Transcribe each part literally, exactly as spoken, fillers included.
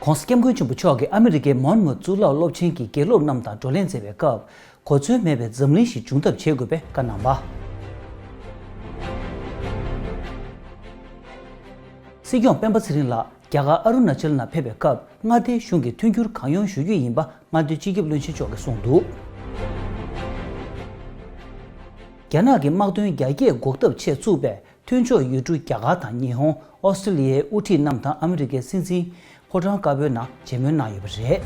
༸གོང་ས་༸སྐྱབས་མགོན་ཆེན་པོ་མཆོག་གིས་ཨ་མི་རི་ཀའི་མོན་མོ་གཙུག་ལག་སློབ་ཆེན་གྱི་དགེ་སློབ་རྣམས་དང་བགྲོ་གླེང་མཛད་པའི་སྐབས། གོ་མཚོན་མེད་པའི་འཛམ་གླིང་ཞིག་བྱུང་ཐབས་བྱེད་དགོས་པའི་བཀའ་གནང་བ། སྲིད་སྐྱོང་སྤེན་པ་ཚེ་རིང་ལགས་རྒྱ་གར་ཨ་རུ་ན་ཅལ་ནང་ཕེབས་པའི་སྐབས། མངའ་སྡེའི་གཞུང་གིས་མཐུན་འགྱུར་གང་ཡོང་ཞུ་རྒྱུ་ཡིན་པ་མངའ་སྡེའི་སྤྱི་ཁྱབ་བློན་ཆེན་མཆོག་གིས་གསུངས་འདུག་རྒྱ་ནག་གི་དམག་དོན་རྒྱ་སྐྱེད་འགོག་ཐབས་ཆེད་བཙུགས་པའི་མཐུན་ཕྱོགས་ཡུལ་གྲུ་རྒྱ་གར་དང་ཉི་ཧོང་། ཨོ་སི་ཀྲི་ལི་ཡའི་དབུ་ཁྲིད་རྣམས་དང་ཨ་མི་རི་ཀའི་སྲིད་འཛིན་ཕོ་བྲང་དཀར་པོའི་ནང་མཇལ་མོལ་གནང་ཡོད་པ་རེད།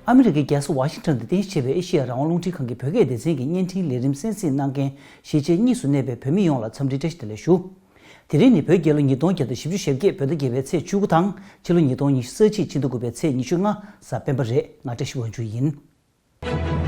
ཨ་མི་རི་ཀའི་རྒྱལ་ས་ཝ་ཤིང་ཊོན་དུ་རྟེན་གཞི་བྱས་པའི་ཨེ་ཤེ་ཡ་རང་དབང་རླུང་འཕྲིན་ཁང་གི་བོད་སྐད་སྡེ་ཚན་གྱི་བརྙན་འཕྲིན་ལས་རིམ་གསན་གཟིགས་གནང་མཁན་གཞིས་བྱེས་གཉིས་སུ་གནས་པའི་བོད་མི་ཡོངས་ལ་འཚམས་འདྲི་བཀྲ་ཤིས་བདེ་ལེགས་ཞུ། དེ་རིང་ནི་བོད་རྒྱལ་ལོ་ཉིས་སྟོང་བརྒྱ་དང་བཞི་བཅུ་ཞེ་བརྒྱད། བོད་ཟླ་བརྒྱད་པའི་ཚེས་བཅུ་དགུ་དང་། ཕྱི་ལོ་ཉིས་སྟོང་ཉི་ཤུ་རྩ་གཅིག། ཕྱི་ཟླ་དགུ་པའི་ཚེས་ཉི་ཤུ་ལྔ། གཟའ་སྤེན་པ་རེད། ང་བཀྲ་ཤིས་དབང་ཕྱུག་ཡིན།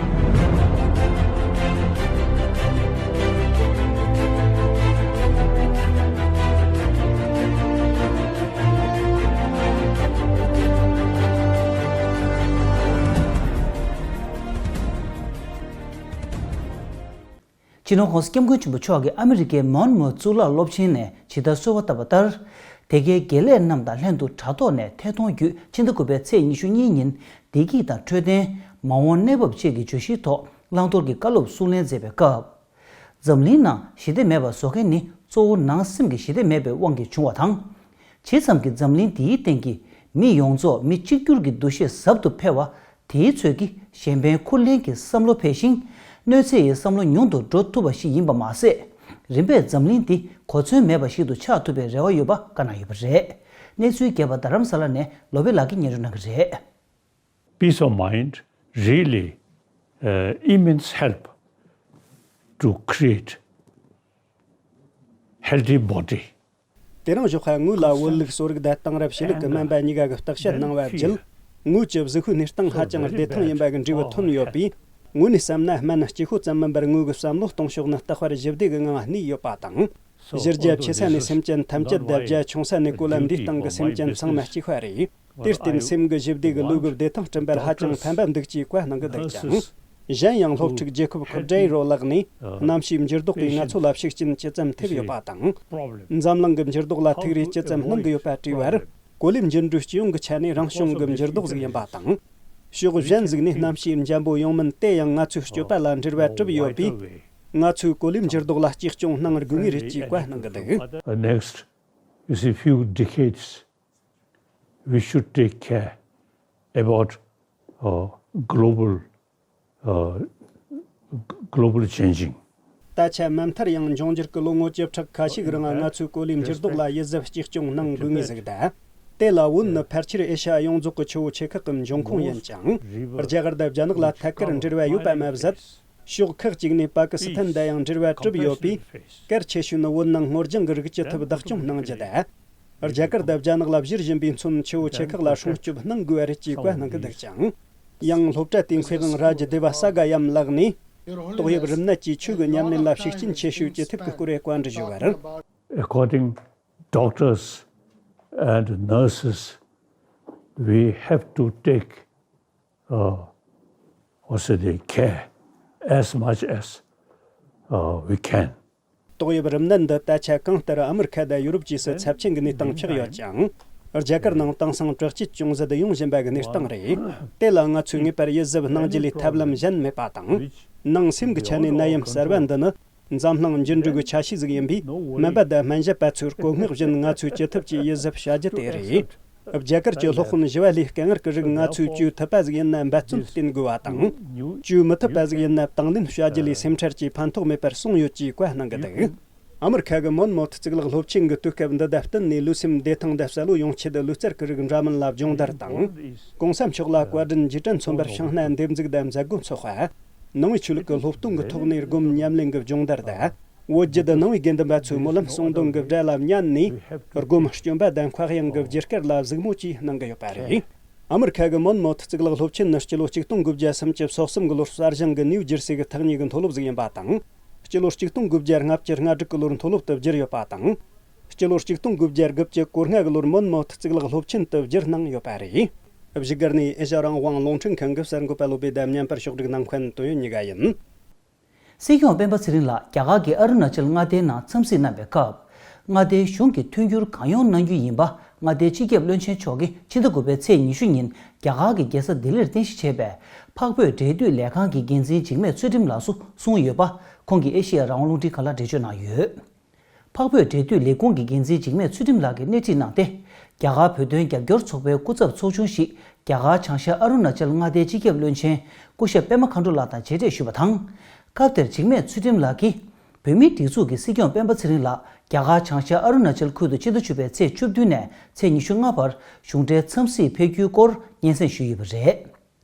སྤྱི་ནོར་༸གོང་ས་༸སྐྱབས་མགོན་ཆེན་པོ་མཆོག་གིས་ཨ་མི་རི་ཀའི་མོན་མོ་གཙུག་ལག་སློབ་ཆེན་ནས་ཇི་ལྟར་གསོལ་བ་བཏབ་པ་ལྟར། དེ་གའི་དགེ་ལས་རྣམས་དང་ལྷན་དུ་དྲ་ཐོག་ནས་ཐད་གཏོང་བརྒྱུད་ཕྱི་ཟླ་དགུ་པའི་ཚེས་ཉི་ཤུ་གཉིས་ཉིན་བདེ་སྐྱིད་དང་འཕྲོད་བསྟེན། མ་འོངས་གནས་བབ་བཅས་ཀྱི་བརྗོད་གཞིའི་ཐོག་བླང་དོར་གྱི་བཀའ་སློབ་གསུང་གླེང་མཛད་པའི་སྐབས། འཛམ་གླིང་ནང་ཞི་བདེ་མེད་པ་བཟོ་མཁན་ནི་གཙོ་བོ་ནང་སེམས་ཀྱི་ཞི་བདེ་མེད་པའི་དབང་གིས་བྱུང་བ་དང་། ཇི་ཙམ་གྱིས་འཛམ་གླིང་འདིའི་སྟེང་གི་མི་ཡོངས་རྫོགས་མི་གཅིག་གྱུར་གྱི་འདུ་ཤེས་ཟབ་ཏུ་འཕེལ་བ། དེའི་ཚོད་ཀྱིས་གཞན་ཕན་འཁུར་ལེན་གྱི་བསམ་བློ་འཕེལ་ཞིང་། གནོད་འཚེ་ཡི་བསམ་བློ་ཉུང་དུ་འགྲོ་ཐུབ་པ་ཞིག་ཡིན་པ་མ་ཟད། རིམ་པས་འཛམ་གླིང་འདི་གོ་མཚོན་མེད་པ་ཞིག་ཏུ་ཆགས་ཐུབ་པའི་རེ་བ་ཡོད་པ་བཀའ་གནང་ཡོད་པ་རེད། གནས་ཚུལ་རྒྱས་པ་རྡ་རམ་ས་ལ་ནས་ལོ་པེ་ལགས་ཀྱིས་སྙན་སྒྲོན་གནང་གི་རེད། Peace of mind really, uh, immense help to create healthy body. དེ་རིང་ཞོགས་ཁ་ངོས་ལ་བོད་ལུགས་གསོ་རིག་བརྡ་དང་རབ་ཕྱི་ལུགས་ཀྱི་སྨན་པ་གཉིས་ཀ་གིས་བརྟག་དཔྱད་གནང་བ་བརྒྱུད། ངོས་ཀྱི་གཟུགས་པོའི་གནས་སྟངས་ཧ་ཅང་བདེ་ཐང་ཡིན་པ་གི་འབྲས་བུ་ཐོན་ཡོད་པས། ངོས་ནས་བསམ་ན་སྨན་གཅིག་པོ་ཙམ་མིན་པར་ངོས་ཀྱི་བསམ་བློ་གཏོང་ཕྱོགས་ནི་རྟག་པར་ཞི་བདེ་གི་ངང་གནས་ཡོད་པ་དང་། གཞི་རྒྱ་ཆེ་ས་ནས་སེམས་ཅན་ཐམས་ཅད་དང་རྒྱ་ཆུང་ས་ནས་གོ་ལ་འདིའི་སྟེང་གི་སེམས་ཅན་ཚང་མ་གཅིག་པ་རེད། དེར་བརྟེན་སེམས་ཀྱི་ཞི་བདེ་གི་ལུས་ཀྱི་བདེ་ཐང་བསྐྲུན་པར་ཧ་ཅང་ཕན་པ་འདུག་ཅེས་བཀའ་གནང་གི་འདུག་ཅིང་། གཞན་ཡང་སློབ་ཕྲུག་ཇེ་ཁོབ་ཁོབ་ཌེ་རོ་ལགས་ནས། གནམ་གཤིས་འགྱུར་ལྡོག་གིས་ང་ཚོ་ལ་ཤུགས་རྐྱེན་ཇི་ཙམ་ཐེབས་ཡོད་པ་དང་། འཛམ་གླིང་གི་འགྱུར་ལྡོག་ལ་ཐུགས་རེ་ཇི་ཙམ་གནང་གི་ཡོད་པ་དྲིས་པར། གོ་ལའི་འགྱུར་འགྲོས་སྤྱི་ཡོངས་ཀྱི་ཆ་ནས་རང་བྱུང་གི་འགྱུར་ལྡོག་ཟིག་ཡིན་པ་དང་། ཕྱོགས་གཞན་ཟིག་ནས་གནམ་གཤིས་འཇམ་པོ་ཡོང་མིན་དེ་ཡང་ང་ཚོའི་སྤྱོད་པ་ལ་འབྲེལ་བ་གྲུབ་ཡོད་པས། ང་ཚོས་གོ་ལའི་འགྱུར་ལྡོག་ལ་གཅེས་སྐྱོང་གནང་དགོས་ངེས་རེད་ཅེས་བཀའ་གནང་གི་འདུག Next, you see, few decades, we should take care about, uh, global, uh, global changing. ད་ཆ་མ་མཐར་ཡང་འབྱུང་འགྱུར་གྱི་ལོ་ངོ་བཅུ་ཕྲག་ཁ་ཤས་ཀྱི་རིང་ང་ཚོས་གོ་ལའི་འགྱུར་ལྡོག་ལ་ཡིད་གཟབ་གཅེས་སྐྱོང་གནང་དགོས་ངེས་ཟིག་ད། དེ་ལ་བོད་ནི་ཕལ་ཆེར་ཨེ་ཤ་ཡ་ཡོངས་རྫོགས་ཀྱི་ཆུ་བོ་ཆེ་ཁག་གི་འབྱུང་ཁུངས་ཡིན་ཅིང་། རྒྱ་གར་དང་རྒྱ་ནག་ལ་ཐད་ཀར་འབྲེལ་བ་ཡོད་པ་མ་ཟད། ཕྱོགས་ཁག་ཅིག་ནས་པ་ཀི་སི་ཐན་དང་ཡང་འབྲེལ་བ་གྲུབ་ཡོད་པས། གལ་ཆེ་ཤོས་ནི་བོད་ནང་སྔོ་ལྗང་གི་རིགས་ཅི་ཐུབ་བདག་སྐྱོང་གནང་རྒྱུ་དང་། རྒྱ་གར་དང་རྒྱ་ནག་ལ་བཞུར་བཞིན་པའི་མཚོན་ཆུ་བོ་ཆེ་ཁག་ལ་སྲུང་སྐྱོབ་གནང་དགོས་པ་རེད་ཅེས་བཀའ་གནང་གི་འདུག་ཅིང་། ཡང་སློབ་གྲྭ་དེའི་མཁས་དབང་རཱ་ཇི་དེ་བ་ས་ག་ཡམ་ལགས་ནས། ཏོག་དབྱིབས་རིམས་ནད་ཀྱིས་ཆོས་ཀྱི་ཉམས་ལེན་ལ་ཤུགས་རྐྱེན་ཆེ་ཤོས་ཅི་ཐེབས་ཀྱི་སྐོར་བཀའ་འདྲི་ཞུས་པར། According doctors and nurses, we have to take, uh, what's the care as much as, uh, we can. ཏོག་དབྱིབས་རིམས་ནད་འདི་ད་ཆ་གང་ལྟར་ཨ་མི་རི་ཁ་དང་ཡུ་རོབ་བཅས་སུ་ཚབས་ཆེན་གྱི་གནས་སྟངས་ཆགས་ཡོད་ཅིང་། རྒྱ་གར་ནང་དེང་སང་དྲག་སྐྱེད་ཅུང་ཟད་ཡོང་བཞིན་པ་གི་གནས་སྟངས་རེད། དེ་ལ་ང་ཚོས་ངེས་པར་ཡིད་གཟབ་གནང་རྒྱུ་ལས་ཐབས་ལམ་གཞན་མེད་པ་དང་། ནང་སེམས་ཀྱི་ཆ་ནས་ནད་ཡམས་གསར་བ་འདི་ནི། འཛམ་གླིང་འགྱུར་འགྲོས་ཀྱི་ཆ་ཤས་ཟིག་ཡིན་པས། སྨན་པ་དང་སྨན་ཞབས་པ་ཚོས་བཀོད་མངགས་བཞིན་ང་ཚོས་ཅི་ཐུབ་ཀྱིས་ཡིད་གཟབ་བྱ་རྒྱུ་དེ་རེད། རྒྱ་གར་གྱི་སློབ་དཔོན་བཞི་བ་ལས་སྐད་ངར་གྱི་རིགས་ང་ཚོས་བཅོས་ཐུབ་པ་ཟིག་ཡིན་ན་འབད་བརྩོན་བསྟེན་དགོས་པ་དང་། བཅོས་མི་ཐུབ་པ་ཟིག་ཡིན་ན་དང་ལེན་བྱ་རྒྱུ་ལས་སེམས་ཁྲལ་གྱིས་ཕན་ཐོགས་མེད་པར་གསུངས་ཡོད་ཅེས་བཀའ་གནང་གི་འདུག་ཨ་མི་རི་ཁ་གི་མོན་མོཐ་གཙུག་ལག་སློབ་ཆེན་གྱི་དུས་སྐབས་འདི་དང་བསྟུན་ནས་ལུས་སེམས་བདེ་ཐང་དང་གསལ་བོ་ཡོང་ཆེད་ལུས་རྩལ་གྱི་རིགས་འདྲ་མིན་ལ་སྦྱོང་བརྡར་དང་། གོང་ས་མཆོག་ལ་བཀའ་དྲིན་རྗེས་དྲན་མཚོན་པར་ཤིང་སྣ་འདེབས་འཛུགས་དང་མཛད་སྒོ་འཚོགས་པ། ནང་པའི་ཆོས་ལུགས་ཀྱི་སློབ་སྟོན་གྱི་ཐོག་ནས་སྒོམ་ཉམས་ལེན་གྱི་སྦྱོང་བརྡར་དང་། བོད་བརྒྱུད་ནང་པའི་དགེ་འདུན་པ་ཚོའི་སྨོན་ལམ་གསུང་འདོན་གྱི་སྒྲ་ལ་ཉན་ནས། སྒོམ་སྐྱོན་པ་དང་མཁའ་དབྱིངས་ཀྱི་རྒྱུ་སྐར་ལ་གཟིགས་མོ་བཅས་གནང་གི་ཡོད་པ་རེད། ཨ་མི་རི་ཁ་གི་མོན་མོཐ་གཙུག་ལག་སློབ་ཆེན་ནི་སྤྱི་ལོ་ཆིག་སྟོང་དགུ་བརྒྱ་སུམ་ཅུ་སོ་གསུམ་གྱི་ལོར་གསར་བཞེངས་ཀྱི་ནིའུ་ཇར་སི་གི་ཐག་ཉེ་གི་མཐོ་སློབ་ཟིག་ཡིན་པ་དང་། སྤྱི་ལོ་ཆིག་སྟོང་དགུ་བརྒྱ་ལྔ་བཅུ་ང་དྲུག་གི་ལོར་མཐོ་སློབ་ཏུ་བསྒྱུར་ཡོད་པ་དང་། སྤྱི་ལོ་ཆིག་སྟོང་དགུ་བརྒྱ་དགུ་བཅུ་གོ་ལྔ་གི་ལོར་མོན་མོཐ་གཙུག་ལག་སློབ་ཆེན་དུ་བསྒྱུར་གནང་ཡོད་པ་རེད། བཞུགས་སྒར་ནས་ཨེ་ཤ་རང་དབང་རླུང་འཕྲིན་ཁང་གི་གསར་འགོད་པ་བློ་བྷེ་དང་བརྙན་པར་ཕྱོགས་སྒྲིག་གནང་མཁན་དོན་ཡོད་གཉིས་ཀ་ཡིན། སྲིད་སྐྱོང་སྤེན་པ་ཚེ་རིང་ལགས་རྒྱ་གར་གྱི་ཨ་རུ་ན་ཅལ་མངའ་སྡེའི་ནང་འཚམས་གཟིགས་གནང་བའི་སྐབས། མངའ་སྡེའི་གཞུང་གིས་མཐུན་འགྱུར་གང་ཡོང་གནང་རྒྱུ་ཡིན་པ། མངའ་སྡེའི་སྤྱི་ཁྱབ་བློན་ཆེན་མཆོག་གིས་ཕྱི་ཟླ་དགུ་པའི་ཚེས་ཉི་ཤུ་ཉིན་རྒྱ་གར་གྱི་རྒྱལ་ས་ལྡི་ལིར་རྟེན་གཞི་བྱས་པའི་འཕགས་བོད་འབྲེལ་མཐུད་ལས་ཁང་གི་འགན་འཛིན་འཇིགས་མེད་ཚུལ་ཁྲིམས་ལགས་སུ་གསུངས་ཡོད་པ། ཁོང་གིས་ཨེ་ཤེ་ཡ་རང་དབང་རླུང་འཕྲིན་ཁང་ལ་འགྲེལ་བརྗོད་གནང་ཡོད། འཕགས་བོད་འབྲེལ་མཐུད་ལས་ཁུངས་ཀྱི་འགན་འཛིན་འཇིགས་མེད་ཚུལ་ཁྲིམས་ལགས་ཀྱིས་སྣེ་ཁྲིད་གནང་སྟེ། རྒྱ་གར་བོད་དོན་རྒྱབ་སྐྱོར་ཚོགས་པའི་སྐུ་ཚབ་ཚོགས་ཆུང་ཞིག་རྒྱ་གར་བྱང་ཤར་ཨ་རུ་ན་ཅལ་མངའ་སྡེའི་སྤྱི་ཁྱབ་བློན་ཆེན་སྐུ་ཞབས་པད་མ་མཁའ་འགྲོ་ལགས་དང་མཇལ་འཕྲད་ཞུས་པ་དང་། སྐབས་དེར་འཇིགས་མེད་ཚུལ་ཁྲིམས་ལགས་ཀྱིས། བོད་མིའི་སྒྲིག་འཛུགས་ཀྱི་སྲིད་སྐྱོང་སྤེན་པ་ཚེ་རིང་ལགས་རྒྱ་གར་བྱང་ཤར་ཨ་རུ་ན་ཅལ་ཁུལ་དུ་ཕྱི་ཟླ་བཅུ་པའི་ཚེས་བཅུ་བདུན་ནས་ཚེས་ཉི་ཤུ་ལྔ་བར་གཞུང་འབྲེལ་འཚམས་གཟིགས་ཕེབས་རྒྱུའི་སྐོར་སྙན་སེང་ཞུས་ཡོད་པ་རེད།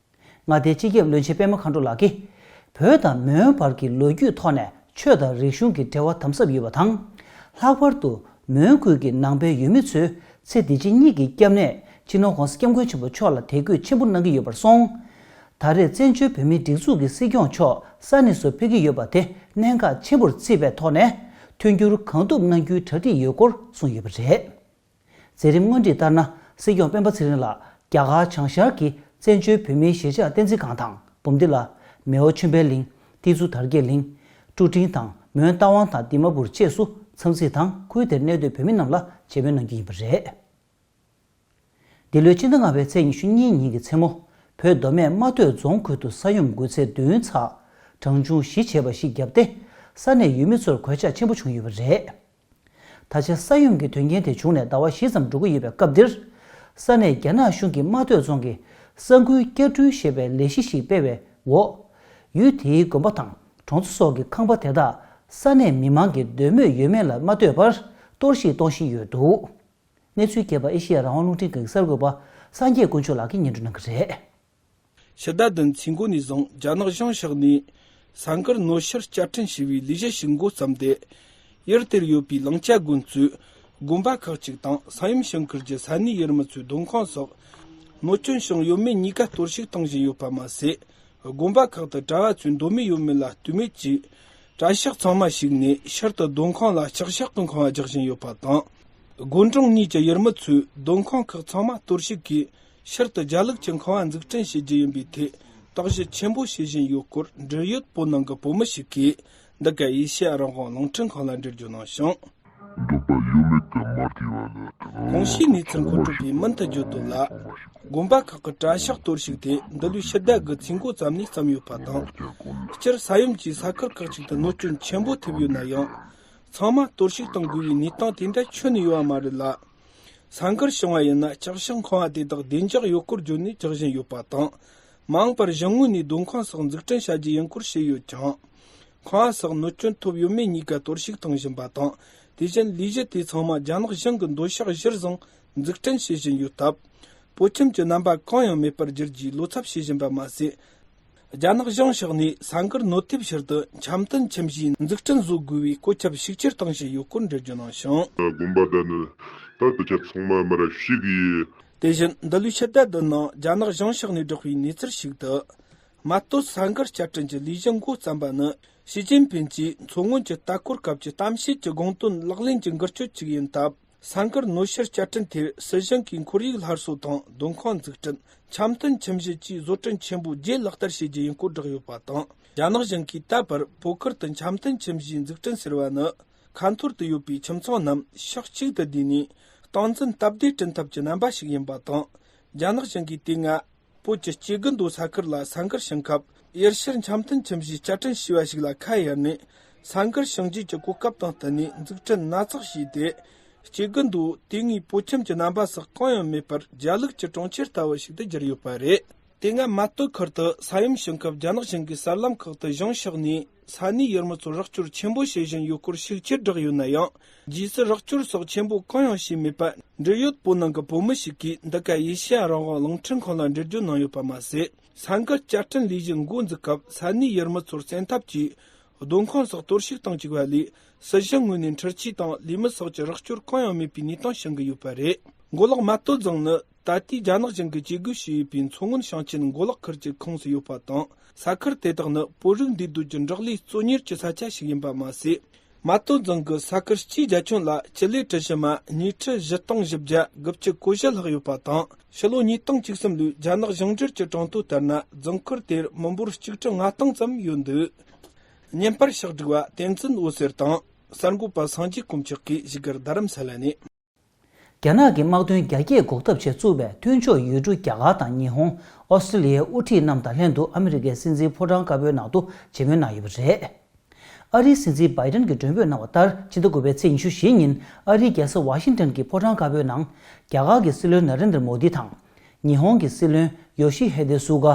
མངའ་སྡེའི་སྤྱི་ཁྱབ་བློན་ཆེན་པད་མ་མཁའ་འགྲོ་ལགས་ཀྱིས། བོད་དང་མོན་བར་གྱི་ལོ་རྒྱུས་ཐོག་ནས་ཆོས་དང་རིག་གཞུང་གི་འབྲེལ་བ་དམ་ཟབ་ཡོད་པ་དང་། ལྷག་པར་དུ་མོན་ཁུལ་གྱི་ནང་པའི་ཡུལ་མི་ཚོས་ཚེ་འདི་ཕྱི་གཉིས་ཀྱི་སྐྱབས་གནས་སྤྱི་ནོར་༸གོང་ས་༸སྐྱབས་མགོན་ཆེན་པོ་མཆོག་ལ་དད་གུས་ཆེན་པོ་གནང་གི་ཡོད་པར་སོང་། ད་རེས་བཙན་བྱོལ་བོད་མིའི་སྒྲིག་འཛུགས་ཀྱི་སྲིད་སྐྱོང་མཆོག་ས་གནས་སུ་ཕེབས་ཀྱི་ཡོད་པ་དེ་གནད་འགག་ཆེན་པོར་བརྩིས་པའི་ཐོག་ནས་མཐུན་འགྱུར་གང་ཐུབ་གནང་རྒྱུའི་གྲ་སྒྲིག་ཡོད་སྐོར་གསུངས་ཡོད་པ་རེད། མཛད་རིམ་སྔོན་སྒྲིག་ལྟར་ན། སྲིད་སྐྱོང་སྤེན་པ་ཚེ་རིང་ལགས་རྒྱ་གར་བྱང་ཤར་གྱི་བཙན་བྱོལ་བོད་མིའི་གཞིས་ཆགས་བསྟན་འཛིན་སྒང་དང་འབུམ་སྡེ་ལ། མེའོ་ཆོས་འཕེལ་གླིང་། ཏི་ཛུ་དར་རྒྱས་གླིང་། ཀྲུ་ཀྲིང་དང་མོན་རྟ་དབང་དང་དི་མ་པུར་བཅས་སུ་འཚམས་གཟིགས་དང་ཁུལ་དེར་གནས་སྡོད་བོད་མི་རྣམས་ལ་མཇལ་འཕྲད་གནང་རྒྱུ་ཡིན་པ་རེད། འདི་ལོའི་ཕྱི་ཟླ་ལྔ་པའི་ཚེས་ཉི་ཤུ་གཉིས་ཉིན་གྱི་མཚན་མོ། བོད་མདོ་སྨད་རྨ་སྟོད་རྫོང་ཁུལ་དུ་ས་ཡོམ་འགོས་ཚད་བདུན་ཚེག་གྲངས་ཆུང་བཞི་བྱས་པ་ཞིག་བརྒྱབ་སྟེ། ས་གནས་ཡུལ་མི་ཚོར་གོད་ཆག་ཆེན་པོ་བྱུང་ཡོད་པ་རེད། ད་ཆ་ས་ཡོམ་གྱི་དོན་རྐྱེན་དེ་བྱུང་ནས་ཟླ་བ་བཞི་ཙམ་འགྲོ་གི་ཡོད་པའི་སྐབས་འདིར། ས་གནས་རྒྱ་ནག་གཞུང་གིས་རྨ་སྟོད་རྫོང་གི་ས་འགུལ་བསྐྱར་སྐྲུན་ཞེས་པའི་ལས་གཞི་ཞིག་སྤེལ་བའི་འོག་ཡུལ་དེའི་དགོན་པ་དང་གྲོང་ཚོ་སོགས་ཀྱི་ཁང་པ་དེ་དག་ས་གནས་མི་མང་གི་འདོད་མོས་ཡོད་མེད་ལ་མ་ལྟོས་པར་གཏོར་བཤིག་གཏོང་བཞིན་ཡོད་འདུག་གནས་ཚུལ་རྒྱས་པ་ཨེ་ཤེ་ཡ་རང་དབང་རླུང་འཕྲིན་ཁང་གི་གསར་འགོད་པ་སངས་རྒྱས་དཀོན་མཆོག་ལགས་ཀྱིས་སྙན་སྒྲོན་གནང་གི་རེད། ཕྱི་ཟླ་བདུན་ཚེས་འགོ་ནས་བཟུང་རྒྱ་ནག་གཞུང་ཕྱོགས་ནས་ས་འགུལ་གནོད་ཤོར་བསྐྱར་སྐྲུན་ཞེས་པའི་ལས་གཞི་ཞིག་འགོ་བརྩམས་ཏེ། ཡུལ་དེར་ཡོད་པའི་གླིང་ཆ་དགོན་གཙོས་དགོན་པ་ཁག་ཅིག་དང་ས་ཡོམ་བྱུང་ཁུལ་གྱི་ས་གནས་ཡུལ་མི་ཚོའི་སྡོད་ཁང་སོགས་གནོད་སྐྱོན་བྱུང་ཡོད་མེད་གཉིས་ཀ་གཏོར་བཤིག་གཏོང་བཞིན་ཡོད་པ་མ་ཟད། དགོན་པ་ཁག་ཏུ་གྲྭ་བ་ཚོའི་མདོ་མེད་ཡོད་མེད་ལ་ལྟོས་མེད་ཀྱིས་གྲྭ་ཤག་ཚང་མ་ཞིག་ནས་ཕྱིར་དུ་སྡོད་ཁང་ལ་ལྕགས་ཤོག་གི་ཁང་བ་རྒྱག་བཞིན་ཡོད་པ་དང་། དགོན་གྲོང་གཉིས་ཀྱི་ཡུལ་མི་ཚོས་སྡོད་ཁང་ཁག་ཚང་མ་གཏོར་བཤིག་གིས་ཕྱིར་དུ་རྒྱ་ལུགས་ཀྱི་ཁང་བ་འཛུགས་སྐྲུན་བྱེད་རྒྱུ་ཡིན་པའི་ཐད་བརྟག་ཞིབ་ཆེན་པོ་བྱེད་བཞིན་ཡོད་སྐོར་འབྲེལ་ཡོད་བོད་ནང་གི་བོད་མི་ཞིག་གིས་འདི་ག་ཨེ་ཤེ་ཡ་རང་དབང་རླུང་འཕྲིན་ཁང་ལ་འགྲེལ་བརྗོད་གནང་བྱུང་། འདོད་པ་ཡོད་མེད་ཀྱི་མ་བལྟས་པ་ལ། གོང་ཞུས་གནས་ཚུལ་མཁོ་སྤྲོད་པས་མུ་མཐུད་བརྗོད་དོན་ལ། དགོན་པ་ཁག་གི་གྲྭ་ཤག་གཏོར་བཤིག་དེ་འདི་ལོའི་ཕྱི་ཟླ་དགུ་ཚེས་འགོ་ཙམ་ནས་བརྩམས་ཡོད་པ་དང་། སྤྱིར་ས་ཡོམ་གྱིས་ས་ཁུལ་ཁག་ཅིག་ཏུ་གནོད་སྐྱོན་ཆེན་པོ་ཐེབས་ཡོད་ན་ཡང་། ཚང་མ་གཏོར་བཤིག་གཏོང་དགོས་པའི་གནས་སྟངས་དེ་འདྲ་ཁྱོན་ནས་ཡོད་པ་མ་རེད་ལ། ས་འགུལ་བྱུང་བ་ཡིན་ན་ལྕགས་ཤོག་ཁང་བ་དེ་དག་བདེ་འཇགས་ཡོད་སྐོར་བརྗོད་ནས་རྒྱག་བཞིན་ཡོད་པ་དང་། མ་འོངས་པར་གཞུང་ངོས་ནས་སྡོད་ཁང་སོགས་འཛུགས་སྐྲུན་བྱ་རྒྱུ་ཡིན་སྐོར་བཤད་ཡོད་ཀྱང་། ཁང་བ་སོགས་གནོད་སྐྱོན་ཐོབ་ཡོད་མེད་གཉིས་ཀ་གཏོར་བཤིག་གཏོང་བཞིན་པ་དང་། དེ་བཞིན་ལས་གཞི་དེ་ཚང་མ་རྒྱ་ནག་གཞུང་གི་འདོད་ཆགས་གཞིར་བཟུང་འཛུགས་སྐྲུན་བྱེད་བཞིན་ཡོད་སྟབས། བོད་ཁྱིམ་གྱི་རྣམ་པ་གང་ཡང་མེད་པར་འགྱུར་རྒྱུའི་བློ་འཚབ་བྱེད་བཞིན་པ་མ་ཟད། རྒྱ་ནག་གཞུང་ཕྱོགས་ནས་ས་འགུལ་གནོད་ཐེབས་ཕྱིར་དུ་འཆམ་མཐུན་ཁྱིམ་གཞིས་འཛུགས་སྐྲུན་བཟོ་དགོས་པའི་བཀོད་ཁྱབ་ཤུགས་ཆེར་གཏོང་བཞིན་ཡོད་སྐོར་འགྲེལ་བརྗོད་གནང་ཞིང་། དགོན་པ་དེ་ནི་ད་དུ་ཆ་ཚང་མ་མར་བཤིག་གི་ཡོད། དེ་བཞིན་འདི་ལོའི་ཕྱི་ཟླ་བདུན་ནང་རྒྱ་ནག་གཞུང་ཕྱོགས་ནས་བསྒྲགས་པའི་གནས་ཚུལ་ཞིག་ཏུ། རྨ་སྟོད་ས་འགུལ་བསྐྱར་སྐྲུན་གྱི་ལས་གཞི་འགོ་བརྩམས་པ་ནི་ཞི་ཅིན་ཕིན་གྱིས་མཚོ་སྔོན་གྱི་ལྟ་སྐོར་སྐབས་ཀྱི་གཏམ་བཤད་ཀྱི་དགོངས་དོན་ལག་ལེན་གྱི་འགུལ་སྐྱོད་ཅིག་ཡིན་སྟབས། ས་འགུལ་གནོད་ཤོར་བསྐྱར་སྐྲུན་དེར་སྲིད་གཞུང་གིས་ཁོར་ཡུག་སླར་གསོ་དང་སྡོད་ཁང་འཛུགས་སྐྲུན། འཆམ་མཐུན་ཁྱིམ་གཞིས་བཅས་བཟོ་སྐྲུན་ཆེན་པོ་བརྒྱད་ལག་བསྟར་བྱེད་རྒྱུ་ཡིན་སྐོར་བསྒྲགས་ཡོད་པ་དང་། རྒྱ་ནག་གཞུང་གིས་ད་བར་བོད་ཁུལ་དུ་འཆམ་མཐུན་ཁྱིམ་གཞིས་འཛུགས་སྐྲུན་ཟེར་བ་ནི། ཁ་འཐོར་དུ་ཡོད་པའི་ཁྱིམ་ཚང་རྣམས་ཕྱོགས་གཅིག་ཏུ་བསྡུས་ནས་སྟངས་འཛིན་སྟབས་བདེ་བསྐྲུན་ཐབས་ཀྱི་རྣམ་པ་ཞིག་ཡིན་པ་དང་། རྒྱ་ནག་གཞུང་གིས་དེ་སྔ། བོད་ཀྱི་སྐྱེ་རྒུ་མདོ་ས་ཁུལ་ལ་ས་འགུལ་བྱུང་སྐབས། ཡུལ་ཤུལ་འཆམ་མཐུན་ཁྱིམ་གཞིས་བསྐྱར་སྐྲུན་བྱས་པ་ཞིག་ལ་ཁ་གཡར་ནས། ས་འགུལ་བྱུང་རྗེས་ཀྱི་གོ་སྐབས་དང་བསྟུན་ནས་འཛུགས་སྐྲུན་སྣ་ཚོགས་བྱས་ཏེ། སྐྱེ་རྒུ་མདོ་དེ་སྔའི་བོད་ཁྱིམ་གྱི་རྣམ་པ་སོགས་གང་ཡང་མེད་པར་རྒྱ་ལུགས་ཀྱི་གྲོང་ཁྱེར་ལྟ་བུ་ཞིག་ཏུ་གྱུར་ཡོད་པ་རེད། དེ་སྔ་རྨ་སྟོད་ཁུལ་དུ་ས་ཡོམ་བྱུང་སྐབས་རྒྱ་ནག་གཞུང་གིས་གསར་ལམ་ཁག་ཏུ་གཞུང་ཕྱོགས་ནས་ས་གནས་ཡུལ་མི་ཚོར་རོགས་སྐྱོར་ཆེན་པོ་བྱེད་བཞིན་ཡོད་སྐོར་ཤུགས་ཆེར་བསྒྲགས་ཡོད་ན་ཡང་། རྗེས་སུ་རོགས་སྐྱོར་སོགས་ཆེན་པོ་གང་ཡང་བྱས་མེད་པ། འབྲེལ་ཡོད་བོད་ནང་གི་བོད་མི་ཞིག་གིས་འདི་ག་ཨེ་ཤེ་ཡ་རང་དབང་རླུང་འཕྲིན་ཁང་ལ་འགྲེལ་བརྗོད་གནང་ཡོད་པ་མ་ཟད། ས་འགུལ་བསྐྱར་སྐྲུན་ལས་གཞི་འགོ་འཛུགས་སྐབས་ས་གནས་ཡུལ་མི་ཚོར་བཙན་ཐབས་ཀྱིས་སྡོད་ཁང་སོགས་གཏོར་བཤིག་བཏང་བཅུག་པ་ལས། སྲིད་གཞུང་ངོས་ནས་འཕྲུལ་ཆས་དང་ལས་མི་སོགས་ཀྱི་རོགས་སྐྱོར་གང་ཡང་མེད་པའི་གནས་སྟངས་བྱུང་གི་ཡོད་པ་རེད། མགོ་ལོག་རྨ་སྟོད་རྫོང་ནི་ད་ལྟའི་རྒྱ་ནག་གཞུང་གིས་བཅོས་སྒོ་བྱས་ཡོད་པའི་མཚོ་སྔོན་ཞིང་ཆེན་མགོ་ལོག་ཁུལ་གྱི་ཁོངས་སུ་ཡོད་པ་དང་། ས་ཁུལ་དེ་དག་ནི་བོད་རིགས་འདུས་སྡོད་ཀྱི་འབྲོག་ལས་གཙོ་གཉེར་གྱི་ས་ཆ་ཞིག་ཡིན་པ་མ་ཟད། རྨ་སྟོད་རྫོང་གི་ས་ཁུལ་སྤྱིའི་རྒྱ་ཁྱོན་ལ་སྤྱི་ལེ་གྲུ་བཞི་མ་ཉིས་ཁྲི་བཞི་སྟོང་བཞི་བརྒྱ་དགུ་བཅུ་གོ་བཞི་ལྷག་ཡོད་པ་དང་། ཕྱི་ལོ་ཉིས་སྟོང་བཅུ་གསུམ་ལོའི་རྒྱ་ནག་གཞུང་འབྲེལ་གྱི་གྲངས་ཐོ་ལྟར་ན། རྫོང་ཁུལ་དེར་མི་འབོར་གཅིག་ཁྲི་ལྔ་སྟོང་ཙམ་ཡོད་འདུག་བརྙན་པར་ཕྱག་བསྒྲིགས་པ་བསྟན་འཛིན་འོད་ཟེར་དང་ གསར་འགོད་པ་སངས་རྒྱས་དཀོན་མཆོག་གིས་བཞུགས་སྒར་རྡ་རམ་ས་ལ་ནས། རྒྱ་ནག་གི་དམག་དོན་རྒྱ་སྐྱེད་འགོག་ཐབས་ཆེད་བཙུགས་པའི་མཐུན་ཕྱོགས་ཡུལ་གྲུ་རྒྱ་གར་དང་ཉི་ཧོང་། ཨོ་སི་ཀྲི་ལི་ཡའི་དབུ་ཁྲིད་རྣམས་དང་ལྷན་དུ་ཨ་མི་རི་ཀའི་སྲིད་འཛིན་ཕོ་བྲང་དཀར་པོའི་ནང་དུ་མཇལ་མོལ་གནང་ཡོད་པ་རེད། ཨ་རིའི་སྲིད་འཛིན་བྷའི་ཏན་གྱིས་མགྲོན་འབོད་གནང་བ་ལྟར། ཕྱི་ཟླ་དགུ་པའི་ཚེས་ཉི་ཤུ་བཞི་ཉིན་ཨ་རིའི་རྒྱལ་ས་ཝ་ཤིང་ཏན་གྱི་ཕོ་བྲང་དཀར་པོའི་ནང་། རྒྱ་གར་གྱི་སྲིད་བློན་ན་རེན་དྲ་མོ་དི་དང་། ཉི་ཧོང་གི་སྲིད་བློན་ཡོ་ཤི་ཧེ་དེ་སུ་ག་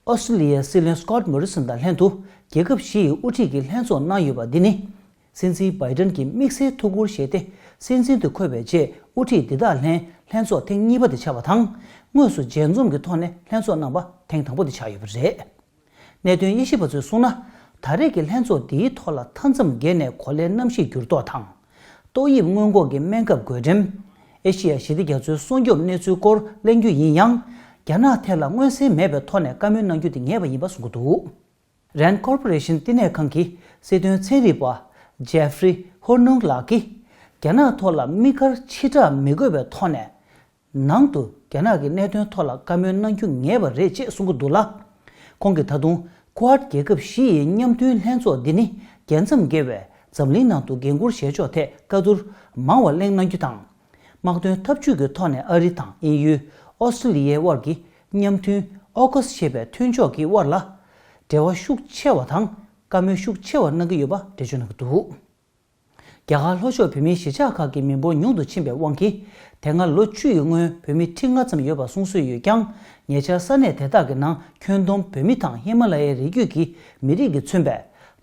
ཨོ་སི་ཀྲི་ལི་ཡའི་སྲིད་བློན་སྐོད་མོ་རི་སོན་དང་ལྷན་དུ་རྒྱལ་ཁབ་བཞི་ཡི་དབུ་ཁྲིད་ཀྱིས་ལྷན་ཚོགས་གནང་ཡོད་པ་འདི་ནི། སྲིད་འཛིན་བྷའི་ཏན་གྱིས་དམིགས་བསལ་ཐུགས་ཁུར་བཞེས་ཏེ། སྲིད་འཛིན་དུ་འཁོད་པའི་རྗེས་དབུ་ཁྲིད་འདི་དག་ལྷན་ལྷན་ཚོགས་ཐེངས་གཉིས་པ་དེ་ཆགས་པ་དང་། དངོས་སུ་མཇལ་འཛོམས་ཀྱི་ཐོག་ནས་ལྷན་ཚོགས་གནང་པ་ཐེངས་དང་པོ་དེ་ཆགས་ཡོད་པ་རེད། གནད་དོན་དབྱེ་ཞིབ་པ་ཚོས་གསུངས་ན། ད་རེས་ཀྱི་ལྷན་ཚོགས་འདིའི་ཐོག་ལ་མཐའ་མཚམས་བརྒལ་ནས་གོ་ལའི་གནམ་གཤིས་འགྱུར་ལྡོག་དང་། ཏོག་དབྱིབས་སྔོན་འགོག་གི་སྨན་ཁབ་བགོ་འགྲེམས། ཨེ་ཤི་ཡ་ཞི་བདེ་རྒྱ་མཚོའི་སྲུང་སྐྱོབ་གནས་ཚུལ་སྐོར་གླེང་རྒྱུ་ཡིན་ཡང་། རྒྱ་ནག་ཐད་ལ་མངོན་གསལ་མེད་པའི་ཐོག་ནས་བཀའ་མོལ་གནང་རྒྱུ་དེ་ངེས་པ་ཡིན་པ་གསུང་གི་འདུག་རན་ཁོར་པོ་རེ་ཤན་བསྟི་གནས་ཁང་གི་སྲིད་དོན་ཚན་རིག་པ་ཇེ་ཧྥི་རི་ཧོར་ནུང་ལགས་ཀྱིས། རྒྱ་ནག་ཐོག་ལ་དམིགས་བཀར་ཕྱིར་བསྒྲགས་མི་དགོས་པའི་ཐོག་ནས། ནང་དུ་རྒྱ་ནག་གི་གནད་དོན་ཐོག་ལ་བཀའ་མོལ་གནང་རྒྱུ་ངེས་པ་རེད་ཅེས་གསུང་གི་འདུག་ལ། ཁོང་གིས་ད་དུང་ཀུ་ཝཱཌ་རྒྱལ་ཁབ་བཞི་ཡི་མཉམ་མཐུན་ལྷན་ཚོགས་འདི་ནི་རྒྱལ་མཚམས་བརྒལ་བའི་འཛམ་གླིང་ནང་དུ་འགན་འཁུར་བཞེས་ཕྱོགས་ཐད་བཀའ་བསྡུར་མང་བ་གླེང་གནང་རྒྱུ་དང་། དམག་དོན་འཐབ་ཇུས་ཀྱི་ཐོག་ནས་ཨ་རི་དང་དབྱིན་ཡུལ། ཨོ་སི་ཀྲི་ལི་ཡའི་དབར་གྱི་མཉམ་མཐུན་ཨོ་ཀོ་སི་ཞེས་པའི་མཐུན་ཕྱོགས་ཀྱི་དབར་ལ་འབྲེལ་བ་ཤུགས་ཆེ་བ་དང་བཀའ་མོལ་ཤུགས་ཆེ་བ་གནང་གི་ཡོད་པ་འགྲེལ་བརྗོད་གནང་གི་འདུག་རྒྱ་གར་ལྷོ་ཕྱོགས་བོད་མིའི་གཞིས་ཆགས་ཁག་གི་མི་འབོར་ཉུང་དུ་ཕྱིན་པའི་དབང་གིས། དེ་སྔ་ལོ་བཅུ་ཡི་སྔོན་བོད་མི་ཁྲི་ལྔ་ཙམ་ཡོད་པ་གསུང་སྲོལ་ཡོད་ཀྱང་། ཉེ་ཆར་ས་གནས་དེ་དག་གི་ནང་ཁྱོན་བསྡོམས་བོད་མི་དང་ཧི་མ་ལ་ཡའི་རི་རྒྱུད་ཀྱི་མི་རིགས་ཀྱིས་མཚོན་པའི་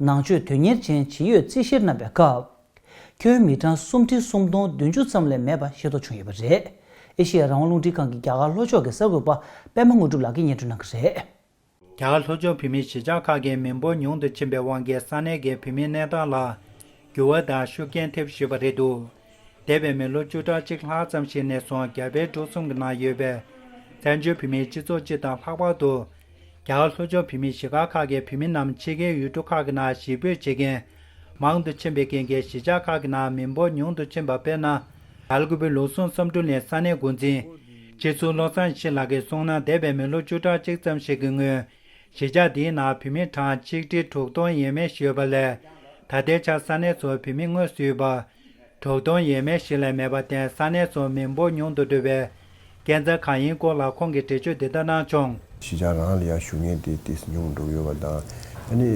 ནང་ཆོས་དོན་གཉེར་ཅན་ཇི་ཡོད་རྩིས་བཤེར་གནང་པའི་སྐབས། ཁྱོན་མི་གྲངས་སུམ་ཁྲི་སུམ་སྟོང་བདུན་ཅུ་ཙམ་ལས་མེད་པ་ཤེས་རྟོགས་བྱུང་ཡོད་པ་རེད། ཨེ་ཤེ་ཡ་རང་དབང་རླུང་འཕྲིན་ཁང་གི་རྒྱ་གར་ལྷོ་ཕྱོགས་ཀྱི་གསར་འགོད་པ་པད་མ་དངོས་གྲུབ་ལགས་ཀྱིས་སྙན་སྒྲོན་གནང་གི་རེད། རྒྱ་གར་ལྷོ་ཕྱོགས་བོད་མིའི་གཞིས་ཆགས་ཁག་གི་མི་འབོར་ཉུང་དུ་ཕྱིན་པའི་དབང་གིས་ས་གནས་ཀྱི་བོད་མིའི་གནས་སྟངས་ལ་འགྱུར་བ་དང་ཤུགས་རྐྱེན་ཐེབས་བཞིན་པ་རེད་འདུག་འདས་པའི་མི་ལོ་བཅུ་ཕྲག་གཅིག་ལྷག་ཙམ་ཞིག་ནས་བཟུང་རྒྱ་བལ་འབྲུག་གསུམ་གྱི་ནང་ཡོད་པའི་བཙན་བྱོལ་བོད་མིའི་སྤྱི་ཚོགས་སྤྱི་དང་ལྷག་པར་དུ་རྒྱ་གར་ལྷོ་ཕྱོགས་བོད་མིའི་གཞིས་སྒར་ཁག་གི་བོད་མི་རྣམས་ཕྱི་རྒྱལ་ཡུལ་གྲུ་ཁག་གི་ནང་གཞིས་སྤོས་བྱེད་མཁན་མང་དུ་ཕྱིན་པའི་རྐྱེན་གྱིས་གཞིས་ཆགས་ཁག་གི་ནང་མི་འབོར་ཉུང་དུ་ཕྱིན་པ་དཔེར་ན། སྦེལ་ཀོབ་ལུགས་ཟུང་བསམ་གྲུབ་གླིང་ས་གནས་འགོ་འཛིན་སྤྱི་ཟུར་བློ་བཟང་ཡེ་ཤེས་ལགས་ཀྱིས་གསུངས་ན། འདས་པའི་མི་ལོ་བཅུ་ཕྲག་གཅིག་ཙམ་ཞིག་གི་སྔོན་གཞིས་ཆགས་འདིའི་ནང་བོད་མི་གྲངས་ཆིག་ཁྲི་དྲུག་སྟོང་ཡས་མས་ཤིག་ཡོད་པ་ལས། ད་ལྟའི་ཆར་ས་གནས་སུ་བོད་མི་དངོས་སུ་ཡོད་པ་དྲུག་སྟོང་ཡས་མས་ཤིག་ལས་མེད་པར་བརྟེན། ས་གནས་སུ་མི་འབོར་ཉུང་དུ་འགྲོ་བའི་རྐྱེན་རྩ་གང་ཡིན་སྐོར་ལ་ཁོང་གིས་འགྲེལ་བརྗོད་འདི་ལྟར་གནང་བྱུང་། གཞིས་ཆགས་རང་ལ་ཡང་བཞུགས་མཁན་དེ་ཏོག་ཙམ་ཉུང་འགྲོ་གི་ཡོད་པ་དང་། ཨ་ནི་